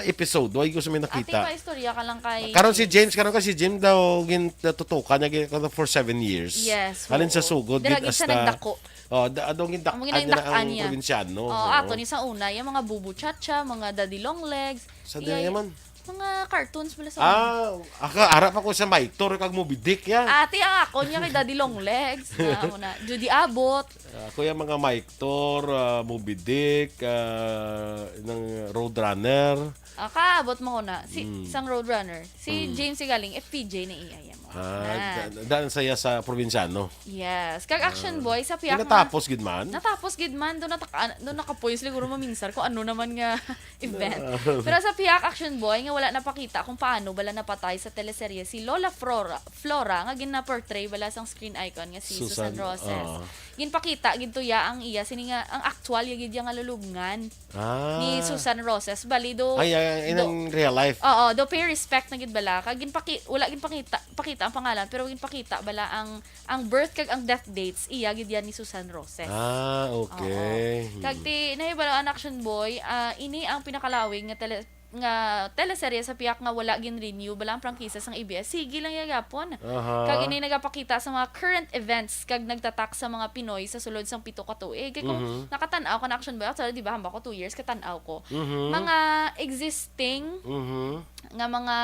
episode. Why ko sa may Ate, nakita. pa istorya ka lang kay Karon si James, karon ka si James daw, gin-, natutukan niya gin-, for seven years. Yes, Halin sa oo. sugod, Dira gid gid siya hasta nagdako. Oh, da-, adong gindak-, Amo ginang adya na dak-an ang niya. probinsyano. Oh, Oo. ato ni sa una, yung mga Bubu Chacha, mga Daddy Long Legs. Sa Iya, dira man. mga cartoons pala sa Ah, aka, ara pa ko sa Maitor kag Moby Dick, ya. Ate, ang ako niya kay Daddy Long Legs. Na, amo na. Judy Abbott. Ah, ako yung mga Maitor, ah, Moby Dick, ah, ng Roadrunner. Ah, kaabot mo ko na. Si, Mm. sang Roadrunner. Si Mm. James si galing, F P J na iya, iya mo. Ah, Na. da-, daan saya sa probinsyano. Yes. Kag Action Ah. Boy, sa Di pihak natapos gid man? Natapos gid man. Doon natak-, an-, doon nakapoy siguro maminsar kung ano naman nga event. Ah. Pero sa pihak Action Boy, nga wala napakita kung paano bala napatay sa teleserye si Lola Flora, Flora, nga gina-portray bala sang screen icon nga si Susan Susan, Roses. oo. Ginpakita gid to ya ang iya, sini nga, ang aktual ya gid ya nga lulubngan Ah. ni Susan Roses. Bali, do, Ay, ay, ay, do, inang real life. Oo, do pay respect na gid bala. Kag ginpaki-, wala ginpakita, pakita ang pangalan, pero ginpakita bala ang, ang birth kag ang death dates, iya gid yan ni Susan Roses. Ah, okay. Oo. Kag Hmm. ti, nahibalo ang Action Boy, ah, ini ang pinakalawig nga tele-, nga teleserye sa pihak nga wala gin-renew bala ang prangkisa sang A B S. Sige lang ya gyapon. Aha. Kag ini nagapakita sa mga current events kag nagtatak sa mga Pinoy sa sulod sang pito ka tuig. Kay kung Mhm. nakatan-aw ka na Action Boy, actually, di ba, hamba ko, two years, katan-aw ko. Mhm. Mga existing Mhm. nga mga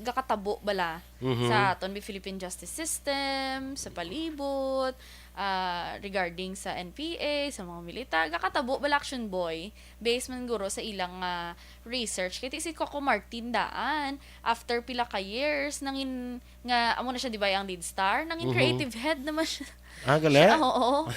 gakatabo bala Mhm. sa aton bi Philippine justice system, sa palibot, ah, regarding sa N P A, sa mga militar, gakatabo bala Action Boy, based man guro sa ilang, ah, research. Kay ti si Coco Martin daan, after pila ka years, nangin, nga, amo na siya, di ba, ang lead star? Nangin Mhm. creative head naman siya. Ah, gali? Siya, oo.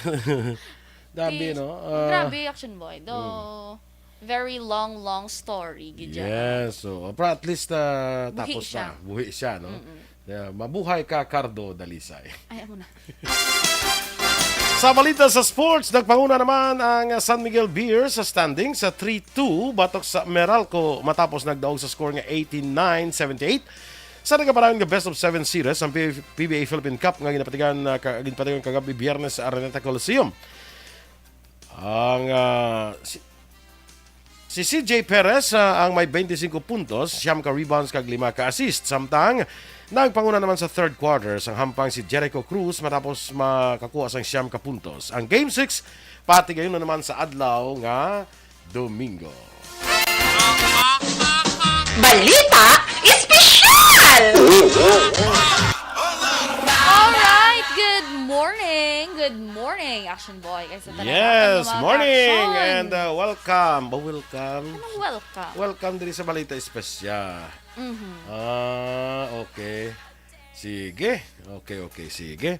Grabe, Ti-, no? Ah, grabe, Action Boy. Do, mm. very long, long story, gid yan. Yes, so, pero at least, ah, Buhi tapos siya. na. Buhi siya, no? Mm-mm. Yeah, mabuhay ka, Cardo Dalisay. Ay, amo na. Sa balita sa sports, nagpanguna naman ang San Miguel Beer sa standing sa three two batok sa Meralco matapos nagdaog sa score nga eighty-nine seventy-eight sa nagapadayon nga best of seven series ang P-, P B A Philippine Cup nga ginapatigan, ah, ka-, ginpatigan kagabi Biyernes sa Araneta Coliseum. Ang, ah, si, si C J Perez, ah, ang may twenty-five puntos, siyam ka rebounds kag lima ka assist. Samtang nagpanguna naman sa third quarter sang hampang si Jericho Cruz matapos makakuha sang siyam ka puntos. Ang Game six, patigayon na naman sa adlaw nga Domingo. Balita Espesyal! Alright, good morning. Good morning, Action Boy. Kay sa tanan Yes, natin, mga morning, ka-action. and, uh, welcome. Ba, welcome. Anong welcome? Welcome diri sa Balita Espesyal. Mhm. Ah, okay. Sige. Okay, okay, sige.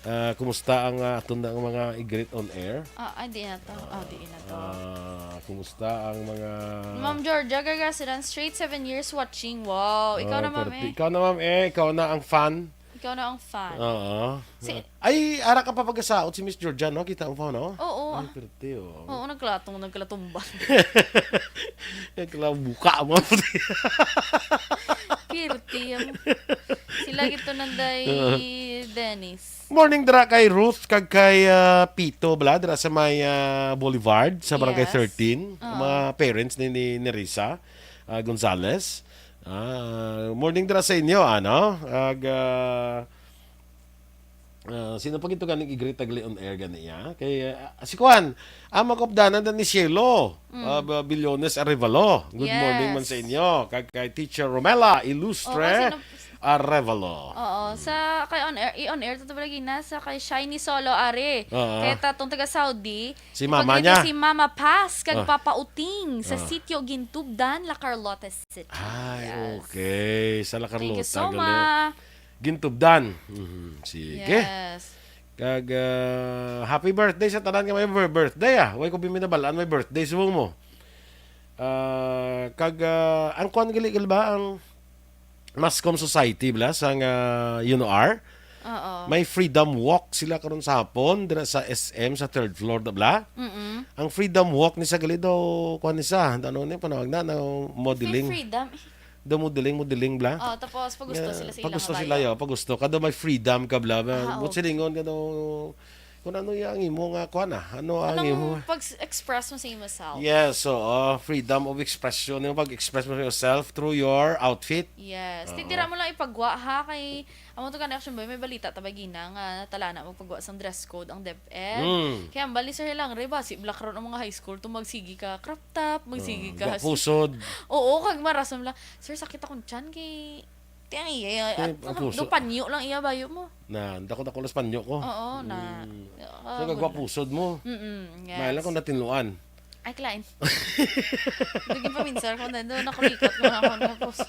Ah, kumusta ang, ah, aton na nga mga i-greet on air? Ah, ah, di na to. Ah, di na to. Ah, kumusta ang mga Ma'am Georgia Gargasaran, straight seven years watching. Wow, ikaw Ah, na, ma'am, perti-, eh. Ikaw na, ma'am, eh. Ikaw na ang fan. Ikaw na ang fan. Oo. Si- Ay, ara ka pa pagasaot si Miss Georgia, no? Kita ang phone, no? Oo. Ay, perti, oh. Oo, nagkalatung, nagkalatumban. Nagkalabuka mo. Pirti. Ang... Sila gito nanday Dennis. Morning dira kay Ruth kag kay, ah, Pito, bla, dira sa may, ah, Boulevard, sa Barangay Yes. thirteen. Oo. Mga parents ni, ni Nerissa, ah, Gonzales. Ah, morning dira sa inyo, ano? Ag, ah, ah, sino pa gito ganing i-greet tagli on air gani, ah? Kay, ah, si Kwan, ang mga kaupdanan na ni Cielo, ah, Ba-, Billones Arevalo. Good morning man sa Yes. inyo. Kag kay Teacher Romela Ilustre Oo, sino- Arevalo. Oo, sa kay on air, i-on air to lagi na sa kay Shiny Solo Are. Oo. Kay tatong taga Saudi. Si mama Ipag-greet niya? Si Mama Paz kag Ah. Papa Uting sa Ah. sitio Gintubdan, La Carlota City. Ay, Yes. Okay. Sa La Thank you Carlota, so gali. much. Gintubdan. Mhm. Sige. Yes. Kag, ah, happy birthday sa tanan nga may bir-, birthday, ah. Way ko binabalaan may birthday subong mo. Ah, kag, ah, ang kwan gali, gali ba ang Mascom Society, bla, sang, ah, UNOR? Oo. May Freedom Walk sila karon sa hapon dira sa S M sa third floor, da, bla. Mm-mm. Ang Freedom Walk ni sa gali daw, kwan ni sa, ano ni panawag na, na Free modeling. Freedom. Daw modeling, modeling, bla. Oh, tapos pagusto Nga, sila sa pagusto ilang sila, bayo. Yo. Pagusto ka daw may freedom ka, bla. Ah, But okay. silingon ka daw, kung ano ya ang imo nga, kwan, ah. Ano ang imo? Anong pag-express mo sa imo self? Yes, so, uh, freedom of expression. Yung pag-express mo yourself through your outfit. Yes. Oo. Titira mo lang ipagwa, ha, kay amo to ka na, Action Boy, may balita ta ba gina nga natalana magpagwa sang dress code ang DepEd. Mm. Kaya ang bali, Sir Hilangre, ba, si black ron ang mga high school to magsigi ka crop top, magsigi Uh, ka gwa pusod. Oo, kag marasom lang, "Sir, sakit akong tiyan kay tiyan iya, Kay at ang puso. Do panyo lang iya bayo mo." Na, dako-dako las panyo ko. Oo, na. Mm. Ah, So, gagwa wala. Pusod mo. Mm-mm, yes. Mahal lang kung natinluan. Ay, client. Dugin pa minsan ko na doon, nakurikot ko na ako na post.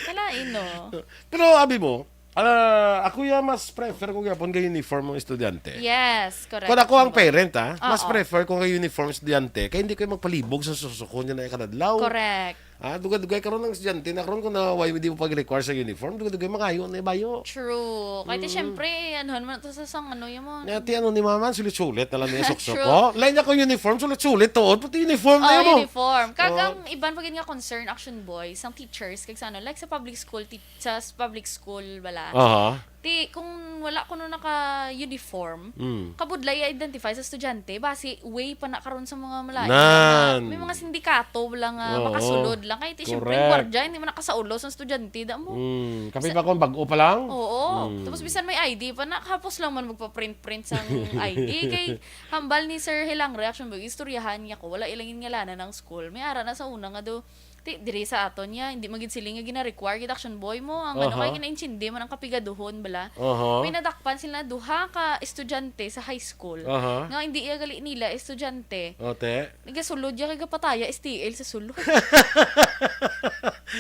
Kalain, no? Pero abi mo, ah, ako ya mas prefer ko gyapon kay uniform ang estudyante. Yes, correct. Kung ako ang parent, ah, mas Oo. prefer ko kay uniform estudyante kay hindi ko magpalibog sa susukon niya na ikadadlaw. Correct. Ah, dugay-dugay karon ang estudyante na karon kung na why di mo pag-require sa uniform, dugay-dugay mangayo na bayo. True. Kaya ti, Mm. syempre, ano naman ito sa sang ano yung mga... Nga ti ano ni mama, sulit-sulit na lang niya suksok True. ko. Lain niya kung uniform, sulit-sulit to. Pati uniform na Oh, yun mo. Uniform. Kag Oh. ang iban pa gid nga concern, Action Boy, sang teachers, kag sa ano, like sa public school, ti-, sa s-, public school, bala. Aha. Ti, kung wala kuno naka-uniform, Mm. kabudlay i-identify sa estudyante, basi way pa na karon sa mga malain. Nan. May mga sindikato wala nga Oo. Makasulod lang. Kay ti, syempre, Correct. Guardia, hindi man nakasaulog sa estudyante, da mo. Mm. Kapin pa kung bag-o pa lang? Oo. Mm. Tapos bisan may I D pa na, kapos lang man magpa-print-print sang I D. Kay hambal ni Sir Hilang reaction ba, istoryahan niya ko, wala ilang ngalanan ang school. May ara na sa una nga do, ti, diri sa aton niya, hindi magid siling nga gina-require gid, Action Boy, mo. Ang ano, Aha. Kay ginaintindi man ang kapigaduhon, bala. Aha. May nadakpan sila duha ka estudyante sa high school. Aha. Nga hindi iya gali nila estudyante. Ote. Nagasulod niya kay gapataya S T L sa sulod.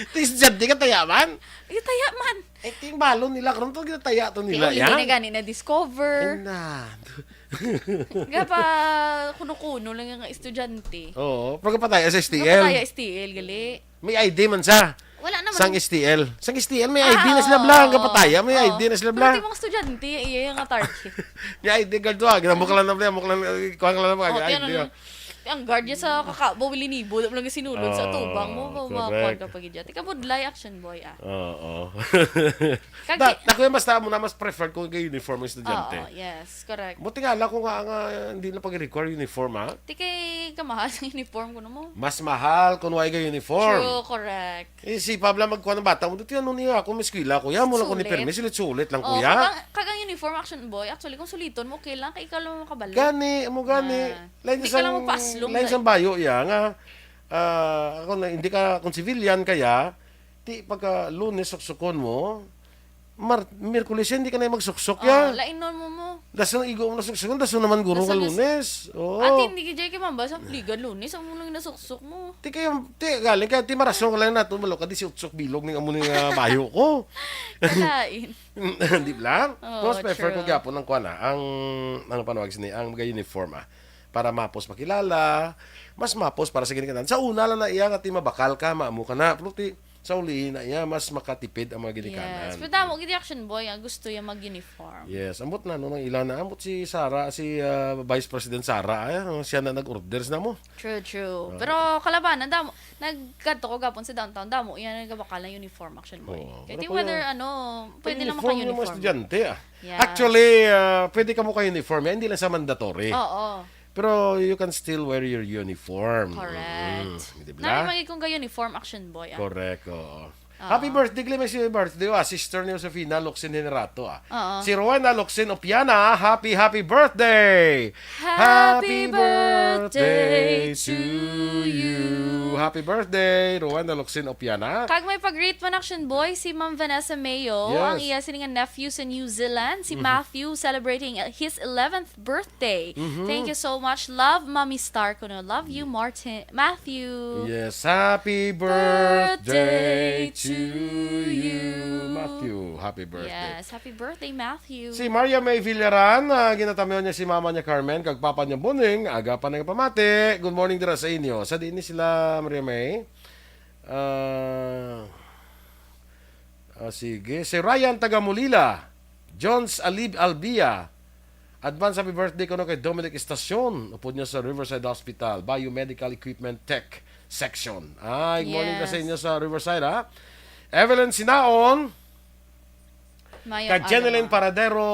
Ti estudyante ka taya man? Ay, taya man. Eh, ting balon nila, karon to ginataya to nila, Hindi yan. Na gani na-discover. Ay, na. Gapa kuno-kuno lang yung estudyante. Oo, pero gapataya sa S T L. Gapataya S T L, gali. May I D man sa. Wala naman. Sang S T L. Sang S T L, may Ah, I D na sila, oo, bla. oo. Gapataya, may Oo. I D na sila, Pero bla. ti mga estudyante, iya yung nga target. May I D guard to, ah. Ginamuklan na, bla. Muklan, kuha ka lang, Oh, ti, I D, ano, ah. Ang guard niya sa kakabo, linibo, wala nga sinulod sa Ah, tubang mo. Ba, correct. Ka pa gid. Ikaw budlay, Action Boy, ah. Oo. Kag Da, ako yung basta mo na mas prefer ko kay uniform ang estudyante. Oo, yes, correct. Buti nga lang kung nga, nga hindi na pag-require uniform, ha? Ti kay kamahal sa uniform ko na mo. Mas mahal kung wala ka uniform. True, correct. Eh, si Pabla magkuha ng bata mo, dito ano niya ako, may eskwela ko. Yan mo lang ko ni Sulit. Permi, sulit-sulit lang Oh, kuya. Kagang, kagang uniform, Action Boy. Actually, kung suliton mo, okay lang. Kay ikaw lang makabalo. Gani, mo gani. Na. Lain Hindi sa ka lang sang- magpaaslom, lain dai. Sa bayo, ya, nga, ah, ako na, hindi ka, kung civilian kaya, ti pagka Lunes, suksukon mo, Mar-, Miyerkules, hindi ka na magsuksok, Oh, ya. Lainon mo mo. Dason igo mo na suksok, dason naman guro Dason ka nas-, Lunes. Oo. Ate, hindi ka dyan kay mabasa. Ligan Lunes, ang muna nasuksok mo. Ti kayo, ti, galing ka, ti marason ka lang nato, malo ka, di si utsok bilog ning amo ning, ah, bayo ko. Kalain. Di ba? Oo, Mas prefer ko true. gyapon ang kuan, ah, ang, ang panawag sini, ang mga uniform, ah. Para mapos makilala, mas mapos para sa ginikanan. Sa una lang na iya nga ti mabakal ka, maamo ka na. Pero ti, sa uli na iya, mas makatipid ang mga ginikanan. Yes. Pero damo, gid action boy, ang gusto niya mag-uniform. Yes. Ambot na, no, nang ila na. Ambot si Sara, si, ah, Vice President Sara, ay, siya na nag-orders na mo. True, true. Ah. Pero kalabanan, damo, nagkadto ko gapon sa downtown, damo, yan, nagabakal na uniform, action boy. Oo. Kaya Pero ti kuya, whether, ano, pwede lang uniform yung mga maka-uniform. estudyante, ah. Yes. Actually, ah, pwede ka mo ka-uniform, yan, hindi lang sa mandatory. Oo. Pero you can still wear your uniform. Correct. Mm, di ba? Nami magi kung ka-uniform, action boy, ah. Correct, oo. Oo. Happy birthday, Glenn. May si birthday, ah, sister ni Josefina Locsin Generato, ah. Oo. Si Rowena Locsin Opiana, happy, happy birthday! Happy Happy birthday birthday to to you. you. Happy birthday, Rowena Locsin Opiana. Kag may pag-greet man, action boy, si Ma'am Vanessa Mayo, Yes. ang iya sini nga nephew sa New Zealand, si Mhm. Matthew, celebrating, uh, his eleventh birthday. Mhm. Thank you so much. Love, Mommy Star kuno. Love you, Martin, Matthew. Yes, happy birthday Birthday to to you. you. Matthew, happy birthday. Yes, happy birthday, Matthew. Si Maria May Villaran, ah, ginatamihan niya si mama niya Carmen, kag papa niya Boning, aga pa nagpamati. Good morning dira sa inyo. Sa diin ni sila, Maria May? Ah, ah, sige. Si Ryan Tagamulila, Jones Alib Albia, advance happy birthday kuno kay Dominic Estacion, upod niya sa Riverside Hospital, Biomedical Equipment Tech Section. Ay, good morning na sa Yes. inyo sa Riverside, ha? Evelyn Sinaon, Mayong kag Jeneline aga, ma'am. Paradero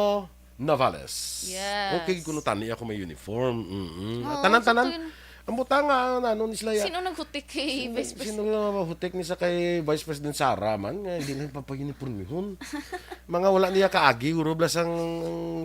Novales. Yes. Okay, kuno tani ako may uniform. Mm-mm. Oo, Tanan-tanan. sakto yun. Ang butanga, ano, ano, ni sila ya-, Sino naghutik kay Sino, Vice President? sino nga mahutik ni sa kay Vice President Sara man, nga hindi na papag-uniformihon? Mga wala niya kaagi, uro bla sang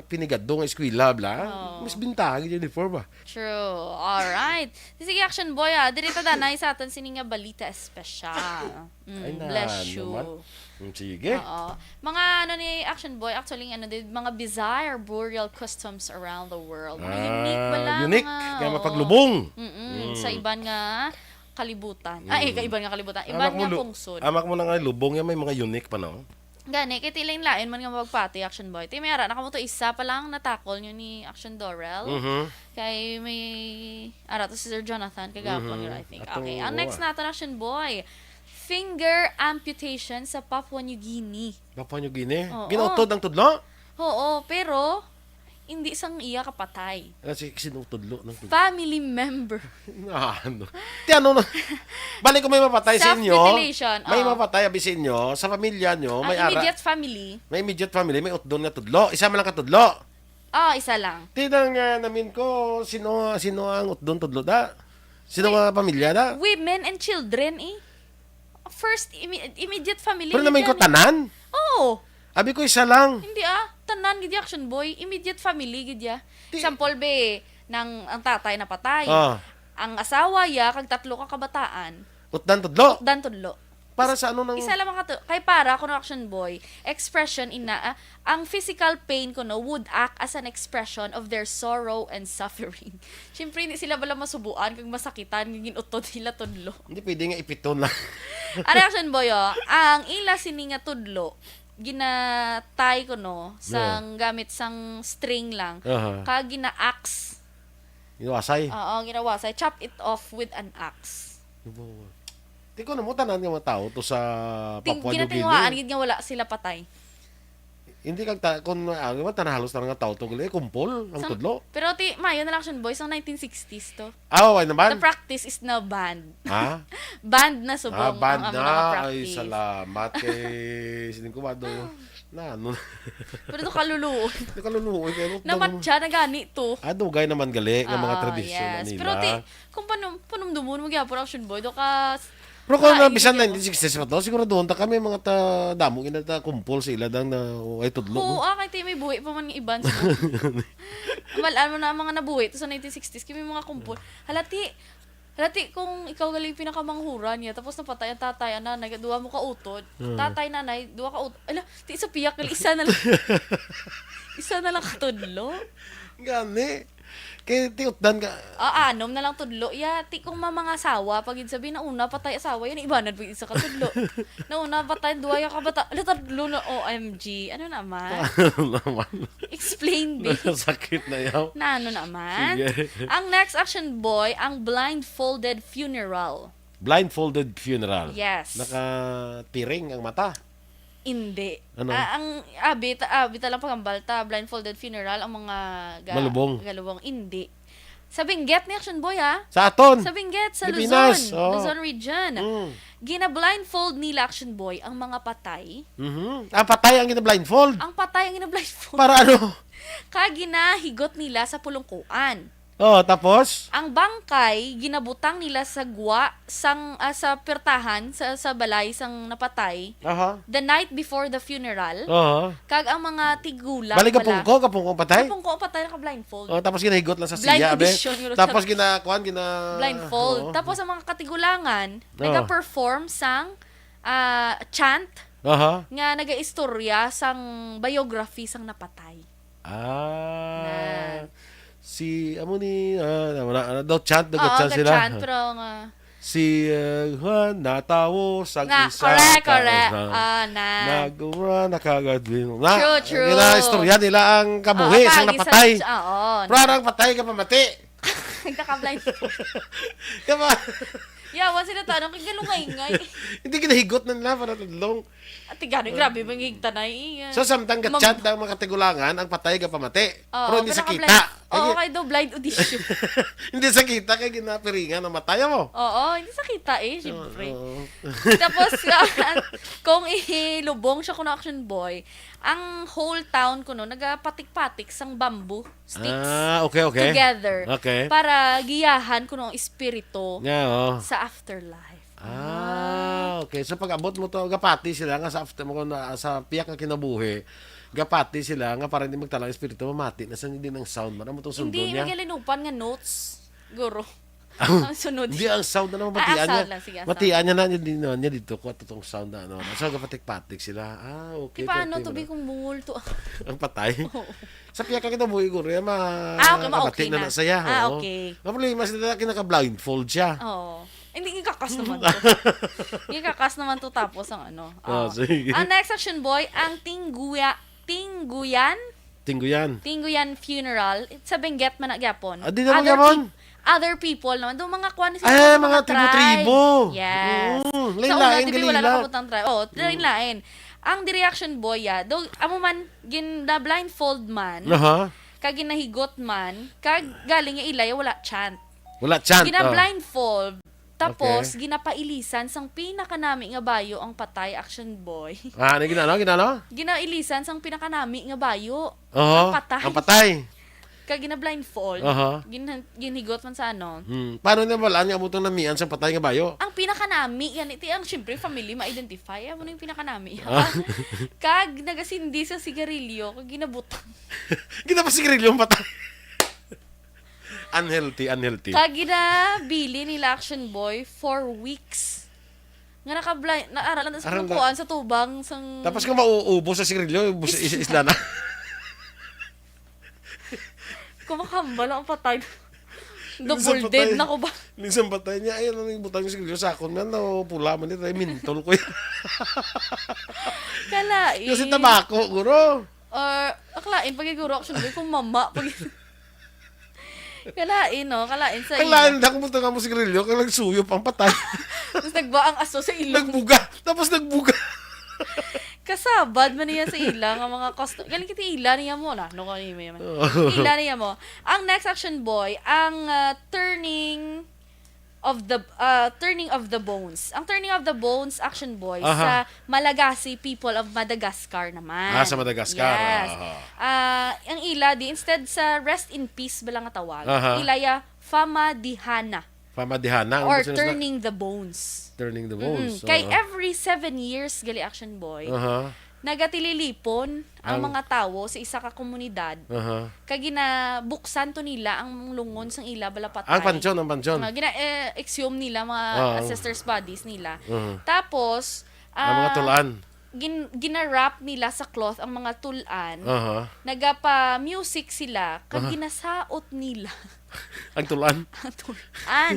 pinigadto nga eskwela, bla. Oo. Mas bintaha gid yung uniform, ah. True. Alright. Sige, action boy, ah. Diri ta danay sa aton sini nga balita espesyal. Mm, Ay, na, bless ano you. man? Mm, sige. Oo. Mga ano ni action boy, actually, ano din, mga bizarre burial customs around the world. Mga Ah, unique bala, unique. mga, Kaya oo. mapaglubong. Mm-mm. Mm. Sa iban nga kalibutan. Ay, Mm. kaiban nga kalibutan. Iban Anak mo nga lu-, pungsod. anak mo na nga lubong yan, may mga unique pa, no? Gani, kay ti lain-lain man nga magpati, action boy. Ti may ara, nakamuto isa pa lang natakol nyo ni action Dorel. Mhm. Kay may ara to si Sir Jonathan, kagapon Mhm. yun, I think. Ato, Okay, ang next ah. naton, action boy. Finger amputation sa Papua New Guinea. Papua New Guinea? Oo. Ginautod ang tudlo? Oo, pero hindi sang iya kapatay. Ah, si, sino tudlo ng tudlo? Family member. Ano? Ti ano na? Balik ko may mapatay sa inyo. Self-mutilation, May oo. mapatay abi sa inyo, sa pamilya nyo, Ang may ara. immediate family. May immediate family, may utdon nga tudlo. Isa man lang ka tudlo. Ah, isa lang. Ti nang, ah, namin ko, sino, sino ang utdon tudlo da? Sino May nga pamilya da? women and children, eh. First, imi-, immediate family, Pero namin ko immediate. tanan? Oo. Abi ko isa lang. Hindi, ah. Tanan gid ya, action boy. Immediate family gid ya. Ti- Example, be, nang ang tatay napatay. Ah. Ang asawa ya, kag tatlo ka kabataan. Utdan tudlo? Utdan tudlo. Para sa ano nang Isa lamang ka to. Kay para, kuno action boy, expression ina, ah, ang physical pain kuno would act as an expression of their sorrow and suffering. Siyempre, hindi sila bala masubuan kag masakitan nga gin-utod sila tudlo. Hindi pwede nga ipiton lang. Ari action boy, oh. Ang ila sini nga tudlo, ginatay kuno, Yeah. sang gamit sang string lang. Aha. Kag gina-axe. Ginawasay? Oo, ginawasay. Chop it off with an axe. Wow. Ti ko na mo tanan nga mga tao to sa Ting-, Papua New Guinea. ginatinguhaan gid nga wala sila patay. Hindi kag ta-, kung, ah, di ba, tanan halos tanan nga tao to gali, kumpol ang Sang-, tudlo. pero ti, mayo na lang action boy, sang nineteen sixties to. Ah, why naman? The practice is now banned. Ha? Banned na subong Ah, banned ang amo na. nga Ay, practice. salamat kay sining kumado. Na, ano? Pero to kaluluoy. Nakaluluoy kayo. Namatya na gani to. Ah, dugay naman gali nga mga Ah, tradisyon yes. na nila. Pero ti, kung panum-, panumdumon mo gyapon, action boy, do ka s-, Pero kung wala, na, bisan hindi nineteen sixties pa to, siguro doon ta kami, mga ta-, damo, gina ta kumpol sa ila dang na, ay, tudlo, Oo, no? ah, kay ti may buhi pa man nga iban sa Mal-, ano na, mga nabuhi to sa nineteen sixties, kami mga kumpol. Hala, ti, Hala, ti, kung ikaw gali pinakamanghuran niya, tapos napatay ang tatay, ang nanay, duha mo ka utod. Hmm. Tatay, nanay, duha ka utod. Ala, ti, sa piyak gali, isa na lang. Isa na lang ka tudlo. Gani. Kay tiutdan ka. Ah, anom na lang tudlo. Ya, ti, kung ma-, mga asawa, pag yun sabi, nauna patay asawa, yun, ibanan pag isa ka tudlo. Nauna patay, duha ya ka bata. Ala, tudlo na, O M G. Ano naman? Ano naman? Explain, babe. Sakit na yaw. Na ano naman? Sige. Ang next action boy, ang blindfolded funeral. Blindfolded funeral. Yes. Nakatiring ang mata. Hindi. Ano? Ah, ang abi, ta-, abi ta lang pagambalta, blindfolded funeral, ang mga ga-, Malubong. Galubong. Hindi. Sa Benguet ni Action Boy, ha? Sa aton. Sa Benguet, sa Pilipinas, Luzon. Oo. Luzon region. Mm. Gina-blindfold nila, Action Boy, ang mga patay. Mhm. Ah, patay ang gina-blindfold? Ang patay ang gina-blindfold. Para ano? Kag ginahigot nila sa pulungkuan. Oh, tapos? Ang bangkay, ginabutang nila sa gwa, sang, ah, sa pertahan, sa, sa balay, sang napatay, Aha. the night before the funeral. Aha. Kag ang mga tigulang Bali, bala, kapungko, kapungko ang patay? Kapungko ang patay, naka-blindfold. Oh, tapos ginahigot lang sa Blind siya, abe. Audition, guro. Tapos gina-, kuan, gina-, Blindfold. Oo. Tapos ang mga katigulangan, Oh. nag-perform sang, ah, chant Aha. nga nagaistorya sang biography sang napatay. Ah. Nan. Si, amo ni, ah, wala, ano daw, chant, Oo, nag-chant sila. Nag-chant, pero nga Si, ah, Juan, natawo sang Nga, isa correct, ka correct. isa. Ah, na. Nag-, ah, nakagad-, na, True, true. Ginaistorya nila ang kabuhi Oo, sang pag isa napatay. siya, oo. Pero ang patay ka pamati. Nagkaka-blindfold. Kama- Yawa sila to, ano, kay galungay-ngay. Hindi, ginahigot na nila para tudlong. Ate, gani, grabe, mga higtanay, eh. So, samtang Mag- ga-chant ang mga katigulangan, ang patay gapamati. Oo, Pero hindi sa pero naka-blind. Kita. Oo, Ay, kay daw blind audition. Hindi sa kita, kay ginapiringan ang mata, yaw mo. Oo, hindi sa kita, eh, syempre. Oo. Tapos, ah, kung ihilubong siya kuno, Action Boy, ang whole town kuno nagapatik-patik sang bamboo sticks Ah, okay, okay. together Okay. para giyahan kuno ang espiritu Nga, oh. sa afterlife. Ah, okay. So, pag-abot mo to, gapati sila nga sa after mo na, sa piyak nga kinabuhi, gapati sila nga para hindi magtala ang espiritu, mamati na sa hindi ng sound man. Amo tong sundo Hindi, niya. may galinupan nga notes, guro. Ang sunod. Hindi, ang sound na naman, Ah, matian ah, niya. sound lang. Sige, ah, Matian sound. niya na, hindi na niya dito, kuha to tong sound na, ano. So, gapatik-patik sila. Ah, okay, Di paano perfect to, na. Bi, kung mungol to? Ang patay? Oo. Sa piyak ka kita buhi, guro, yan, ma-, Ah, okay, ma-, mabati okay na na. na saya, Ah, oo. okay. Ang problema, sila kinaka-blindfold siya. Oo. Hindi, ikakas naman to. Ikakas naman to, tapos ang ano. Ah, Ah. sige. Ang next action, boy, ang Tingguya-, Tingguyan? Tingguyan. Tingguyan funeral. Sa Benguet man na gyapon. Ah, di naman Other gyapon? peop-, other people naman. Doon mga kwan sila, Ay, mga mga tribe. tribo-tribo. Yes. Mm, Sa lain-lain, una, di ba, wala gali na lang. kabutang tribe. Oh, Mm. lain-lain. Ang di reaction boy, ah, do, amo man, gin-, na blindfold man, Aha. kag ginahigot man, kag galing nga ilay, wala chant. Wala chant, oh. Gina-blindfold, tapos Okay. ginapailisan sang pinakanami nga bayo ang patay, action boy. Ah, ano ginano? Ginano? Ginailisan sang pinakanami nga bayo Aha, ang patay. ang patay. Kag gina-blindfold, Aha. gin-, ginhigot man sa ano. Hmm. Paano na wala niya amo tong namian sa patay nga bayo? Ang pinakanami, yan, iti ang, syempre, family, ma-identify. Amo na yung pinakanami. Ah. Kag nagasindi sa sigarilyo, kag ginabutang. Ginapasigarilyo ang patay. Unhealthy, unhealthy. Kag ginabili nila, action boy, for weeks. Nga naka-blind, naaralan na sa Aral na. kukuan sa tubang, sang Tapos kung mauubos sa sigarilyo, bus-, is-, isla na. Kumakambal ang patay. Minsan Double patay. dead na ko ba? Minsan patay niya, ay, ano yung butang yung sigarilyo sa akon, man, no, pula man dito, ay, mintol ko yan. Kalain. Kasi tabako, guro. Or, akalain, pag siguro, action boy, kung mama, pag Kalain, no? Kalain sa Ang ila. lain na kung butang mo sigarilyo, kaya nagsuyop ang patay. Tapos nagba ang aso sa ilong. Nagbuga. Tapos nagbuga. Kasabad man niya sa ila nga mga custo-, galing kita ila niya mo na. No, kung ano yung may Oo. Ila niya mo. Ang next action boy, ang, ah, turning of the, ah, turning of the bones. Ang turning of the bones, action boy, Aha. sa Malagasy people of Madagascar naman. Ah, sa Madagascar. Yes. Aha. Ah, ang ila, di, instead sa rest in peace, bala nga tawag, Aha. ila ya Famadihana. Famadihana. Ang Or gusto nila turning the bones. Turning the Mm-mm. bones. Kay Oo. every seven years, gali action boy, Aha. nagatililipon ang Ang mga tawo sa isa ka komunidad, Aha. kag ginabuksan to nila ang lungon sang ila balapatay. Ang pansyon, ang pansyon. Nga gina-, eh, exhume nila mga Oo. ancestors' bodies nila. Mhm. Tapos, Ang mga ah, tulan. gin-, gina-wrap nila sa cloth ang mga tulan. Aha. Nagapa-music sila, kag Aha. ginasaot nila. Ang tulan. Ang tulan.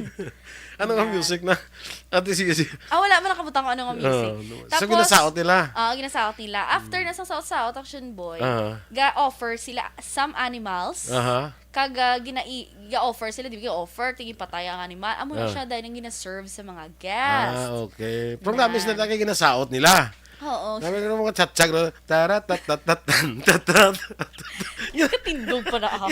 Ano nga Yan. music na? Ate, sige, sige. Ah, wala man nakabutang kung ano nga music. Ah, no. So, Tapos, ginasaot nila? ah, ginasaot nila. After Hmm. na sang saot-saot, Action Boy, Ah. ga-offer sila some animals. Aha. Kag, ah, ginai-, ga-offer sila, di ba, ga-offer, tingin patay ang animal. Amo na Ah. siya, dahil ang ginaserve sa mga guests. Ah, okay. Promise na Yan. lang kay ginasaot nila. Oo. Sabi ko ng mga tsatsag na, "Tara, tat, tat, tat, tan, tat, tat, tat." Katindog pa na ako.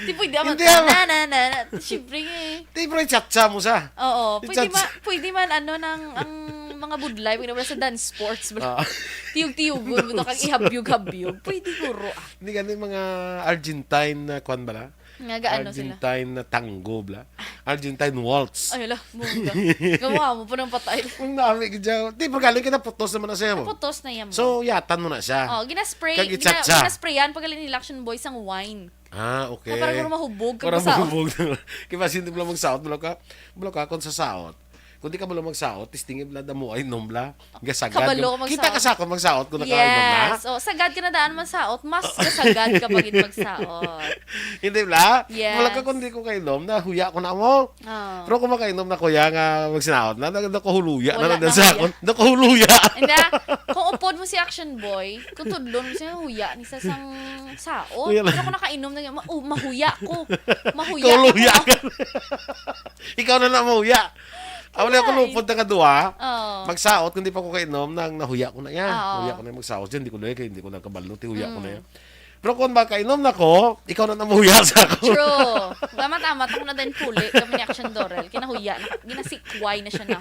Di pwede naman, Hindi naman. na, na, na, na. Siyempre eh. Di, pero yung tsatsa mo sa. Oo. Yung Pwede tsatsa. ma-, pwede man, ano, nang, ang mga budlay, pwede naman sa dance sports, bro. Ah. Tiyog-tiyogon, buto kang ihabyog-habyog. Pwede, guro, ah. Hindi gani mga Argentine na kwan bala? Nga gaano sila? Argentine na tango bala? Argentine waltz. Ay, hala, mungga. Gawa mo pa ng patay. Ang dami ka dyan. Di, pero galing ka naputos naman na siya mo. Naputos na yan mo. So, yatan mo na siya. Oh, ginaspray, Kag gina-, itsa-tsa. ginasprayan pag galing nila Action Boy sang wine. Ah, okay. Na para kung mahubog, kung Para masaot. mahubog. Kaya simple lang magsaot, bala ka, bala ka, kung sasaot. Kung di ka bala magsaot, testingin bala, damo ay inom bala. Gasagad. Kabalo ka Kita ka magsaot. sa ako, magsaot ko na ka inom na. Yes. Oh, sagad ka na daan magsaot, mas gasagad ka pa gid magsaot. Hindi bala? Yes. Wala ka kung di ko kainom, nahuya ko na mo. Oh. Pero kung makainom na kuya nga magsinaot na, na, nakahuluya na Wala lang na sa huya. akon. Nakahuluya. Hindi, kung upod mo si Action Boy, kung tudlon mo siya, huya ni sa sang saot. Huya lang. Pero kung nakainom na, ma-, oh, mahuya ko. Mahuya Ikaw ako. luya ka. Ikaw na na mahuya. Ako na ako Wala eh. lupod na nga duha. Oo. Magsaot, kung di pa ko kainom, nang nahuya ko na yan. Oo. Nahuya ko na yung magsaot yan. Hindi ko na, hindi ko na kabalo, tihuya ko na Mm. yan. Pero kung makainom na ko, ikaw na namuya sa ako. True. Gamat-amat ako na din puli. Kami ni Action Dorel. Kinahuya na. Ginasikway na siya na.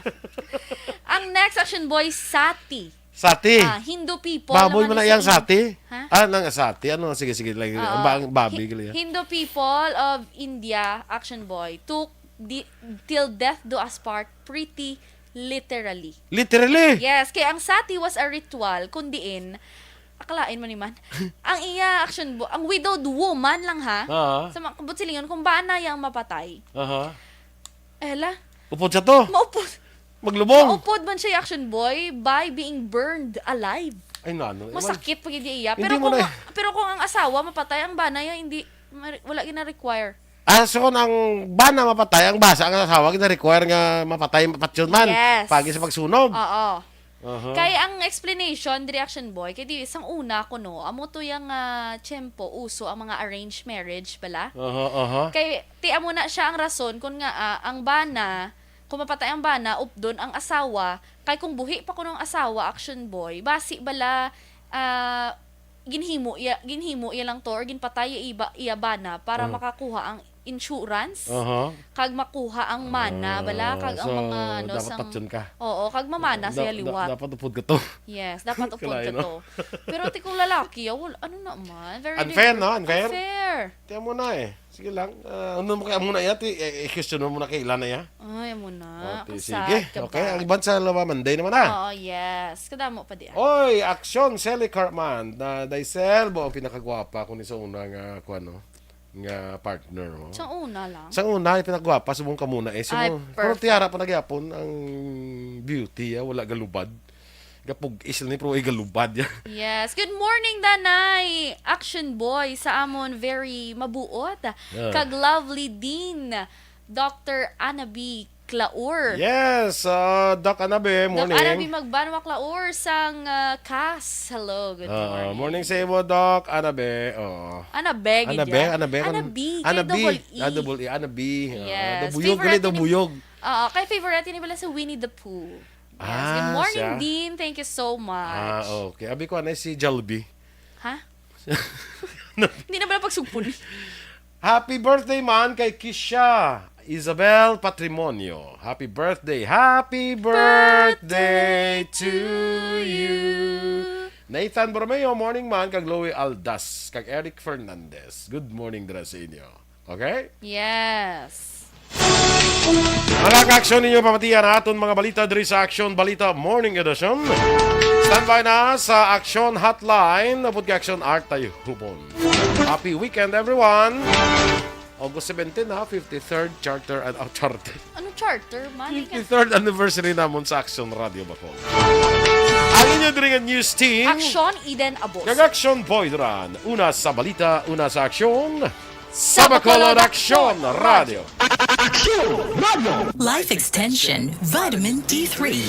Ang next Action Boy, Sati. Sati. Ah, Hindu people Baboy naman man na ni iyang sa Hin-, Sati? ha? Ah, nang Sati. Ano? Sige, sige. Lang. Oo. Ang ba-, ang babi, Hi-, gali, ah. Hindu people of India, Action Boy, took the, till death do us part, pretty literally. Literally? Yes, kay ang sati was a ritual kung diin, akalain mo ni man, ang iya action bo-, ang widowed woman lang ha, Aha. sa mga kabot silingon, kung bana yang mapatay. Aha. Ela, Upod sa to? maupod. Maglubong? Maupod man siya, action boy, by being burned alive. Ay, nano. Masakit pa gid iya. Hindi Pero mo kung, na pero kung ang asawa mapatay, ang bana ya hindi, mar-, wala gina-require. Ah, so kung ang bana mapatay, ang basa, ang asawa, gina-require nga mapatay, mapatyon man. Yes. Pagi sa pagsunog. Oo. Aha. Kay ang explanation, diri action boy, kay di, sang una kuno, amo to yang, ah, tiyempo, uso ang mga arranged marriage bala. Aha, aha. Kay, ti amo na siya ang rason kung nga, ah, ang bana, kung mapatay ang bana, updon ang asawa, kay kung buhi pa kuno ang asawa, action boy, basi bala, ah, ginhimo iya, ginhimo iya lang to or ginpatay iya iba, iya bana para Ah. makakuha ang insurance, Aha. kag makuha ang mana, Ah, bala, kag ang so, mga, ano, dapat sang patyon ka. Oo, kag mamana Da-, siya da-, liwat. dapat upod ka to. Yes, dapat upod Kalayo, ka no? to. Pero ti kung lalaki, ah, wal-, ano naman? Very Unfair, different. no? Unfair? Unfair. Tiyan mo na eh. Sige lang. Ah, ano mo kaya muna yan? Ti-, eh, i-question mo muna kay ilan na yan? Ay, amo na. Oh, ti-, Ang sige. sad ka Okay, ba? ang iban sa lawa, Monday naman na. Oo, yes. Kadamo pa di, ah. Oy, aksyon, Sally Carman. Na, Daisel, buang pinakagwapa ko ni sa una nga, kuwan, no? Nga partner mo. Sa una lang. Sa una, yung pinakagwapa, subong ka muna eh. Ay, Subong, pero perfect. tiara pa nagyapon ang beauty, ah, wala galubad. Gapug-is lang ni, pero ay galubad, ya. Yes. Good morning, Danay. Action boy sa amon, very mabuot. Yeah. Kag lovely din, Doctor Anabi Claur. Yes, ah, Doc Anabe, Doc morning. Anabi Magbanwa Claur sang, ah, Cas. Hello, good Ah, morning. morning sa imo, Doc Anabe. Oo. Anabe, gid Anabe, yan. Anabe, kan-, Anabi, kay Anabi. double E. Ah, double E, Anabi. Ah, Yes, Dabuyog, favorite gali, ni, Dabuyog. Oo, kay favorite ni bala sa Winnie the Pooh. Yes. Good Ah, morning, siya. Dean. Thank you so much. Ah, okay. Abi ko, anay si Jalby. Ha? Hindi na ba na pagsugpon? Happy birthday man kay Kisha Isabel Patrimonio. Happy birthday. Happy birthday to you. Nathan Borromeo, morning man, kag Louie Aldas, kag Eric Fernandez. Good morning dira sa inyo. Okay? Yes. Mga ka-aksyon, ninyo pamatian aton mga balita diri sa Aksyon Balita Morning Edition. Standby na sa Aksyon Hotline, upod kay Aksyon Art Tayhubon. Happy weekend, everyone! August seventeen na, fifty-third Charter and, oh, Charter. Ano charter? Mali ka. fifty-third anniversary namon sa Aksyon Radio Bacolod. Ang inyo diri nga news team. Aksyon Eden Abos. Kag Aksyon Boy Duran. Una sa balita, una sa aksyon. Sa Bacolod Aksyon Radio. Aksyon Radio. Life Extension Vitamin D three.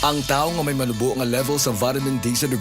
Ang tawo nga may manubo nga level sa vitamin D sa dugo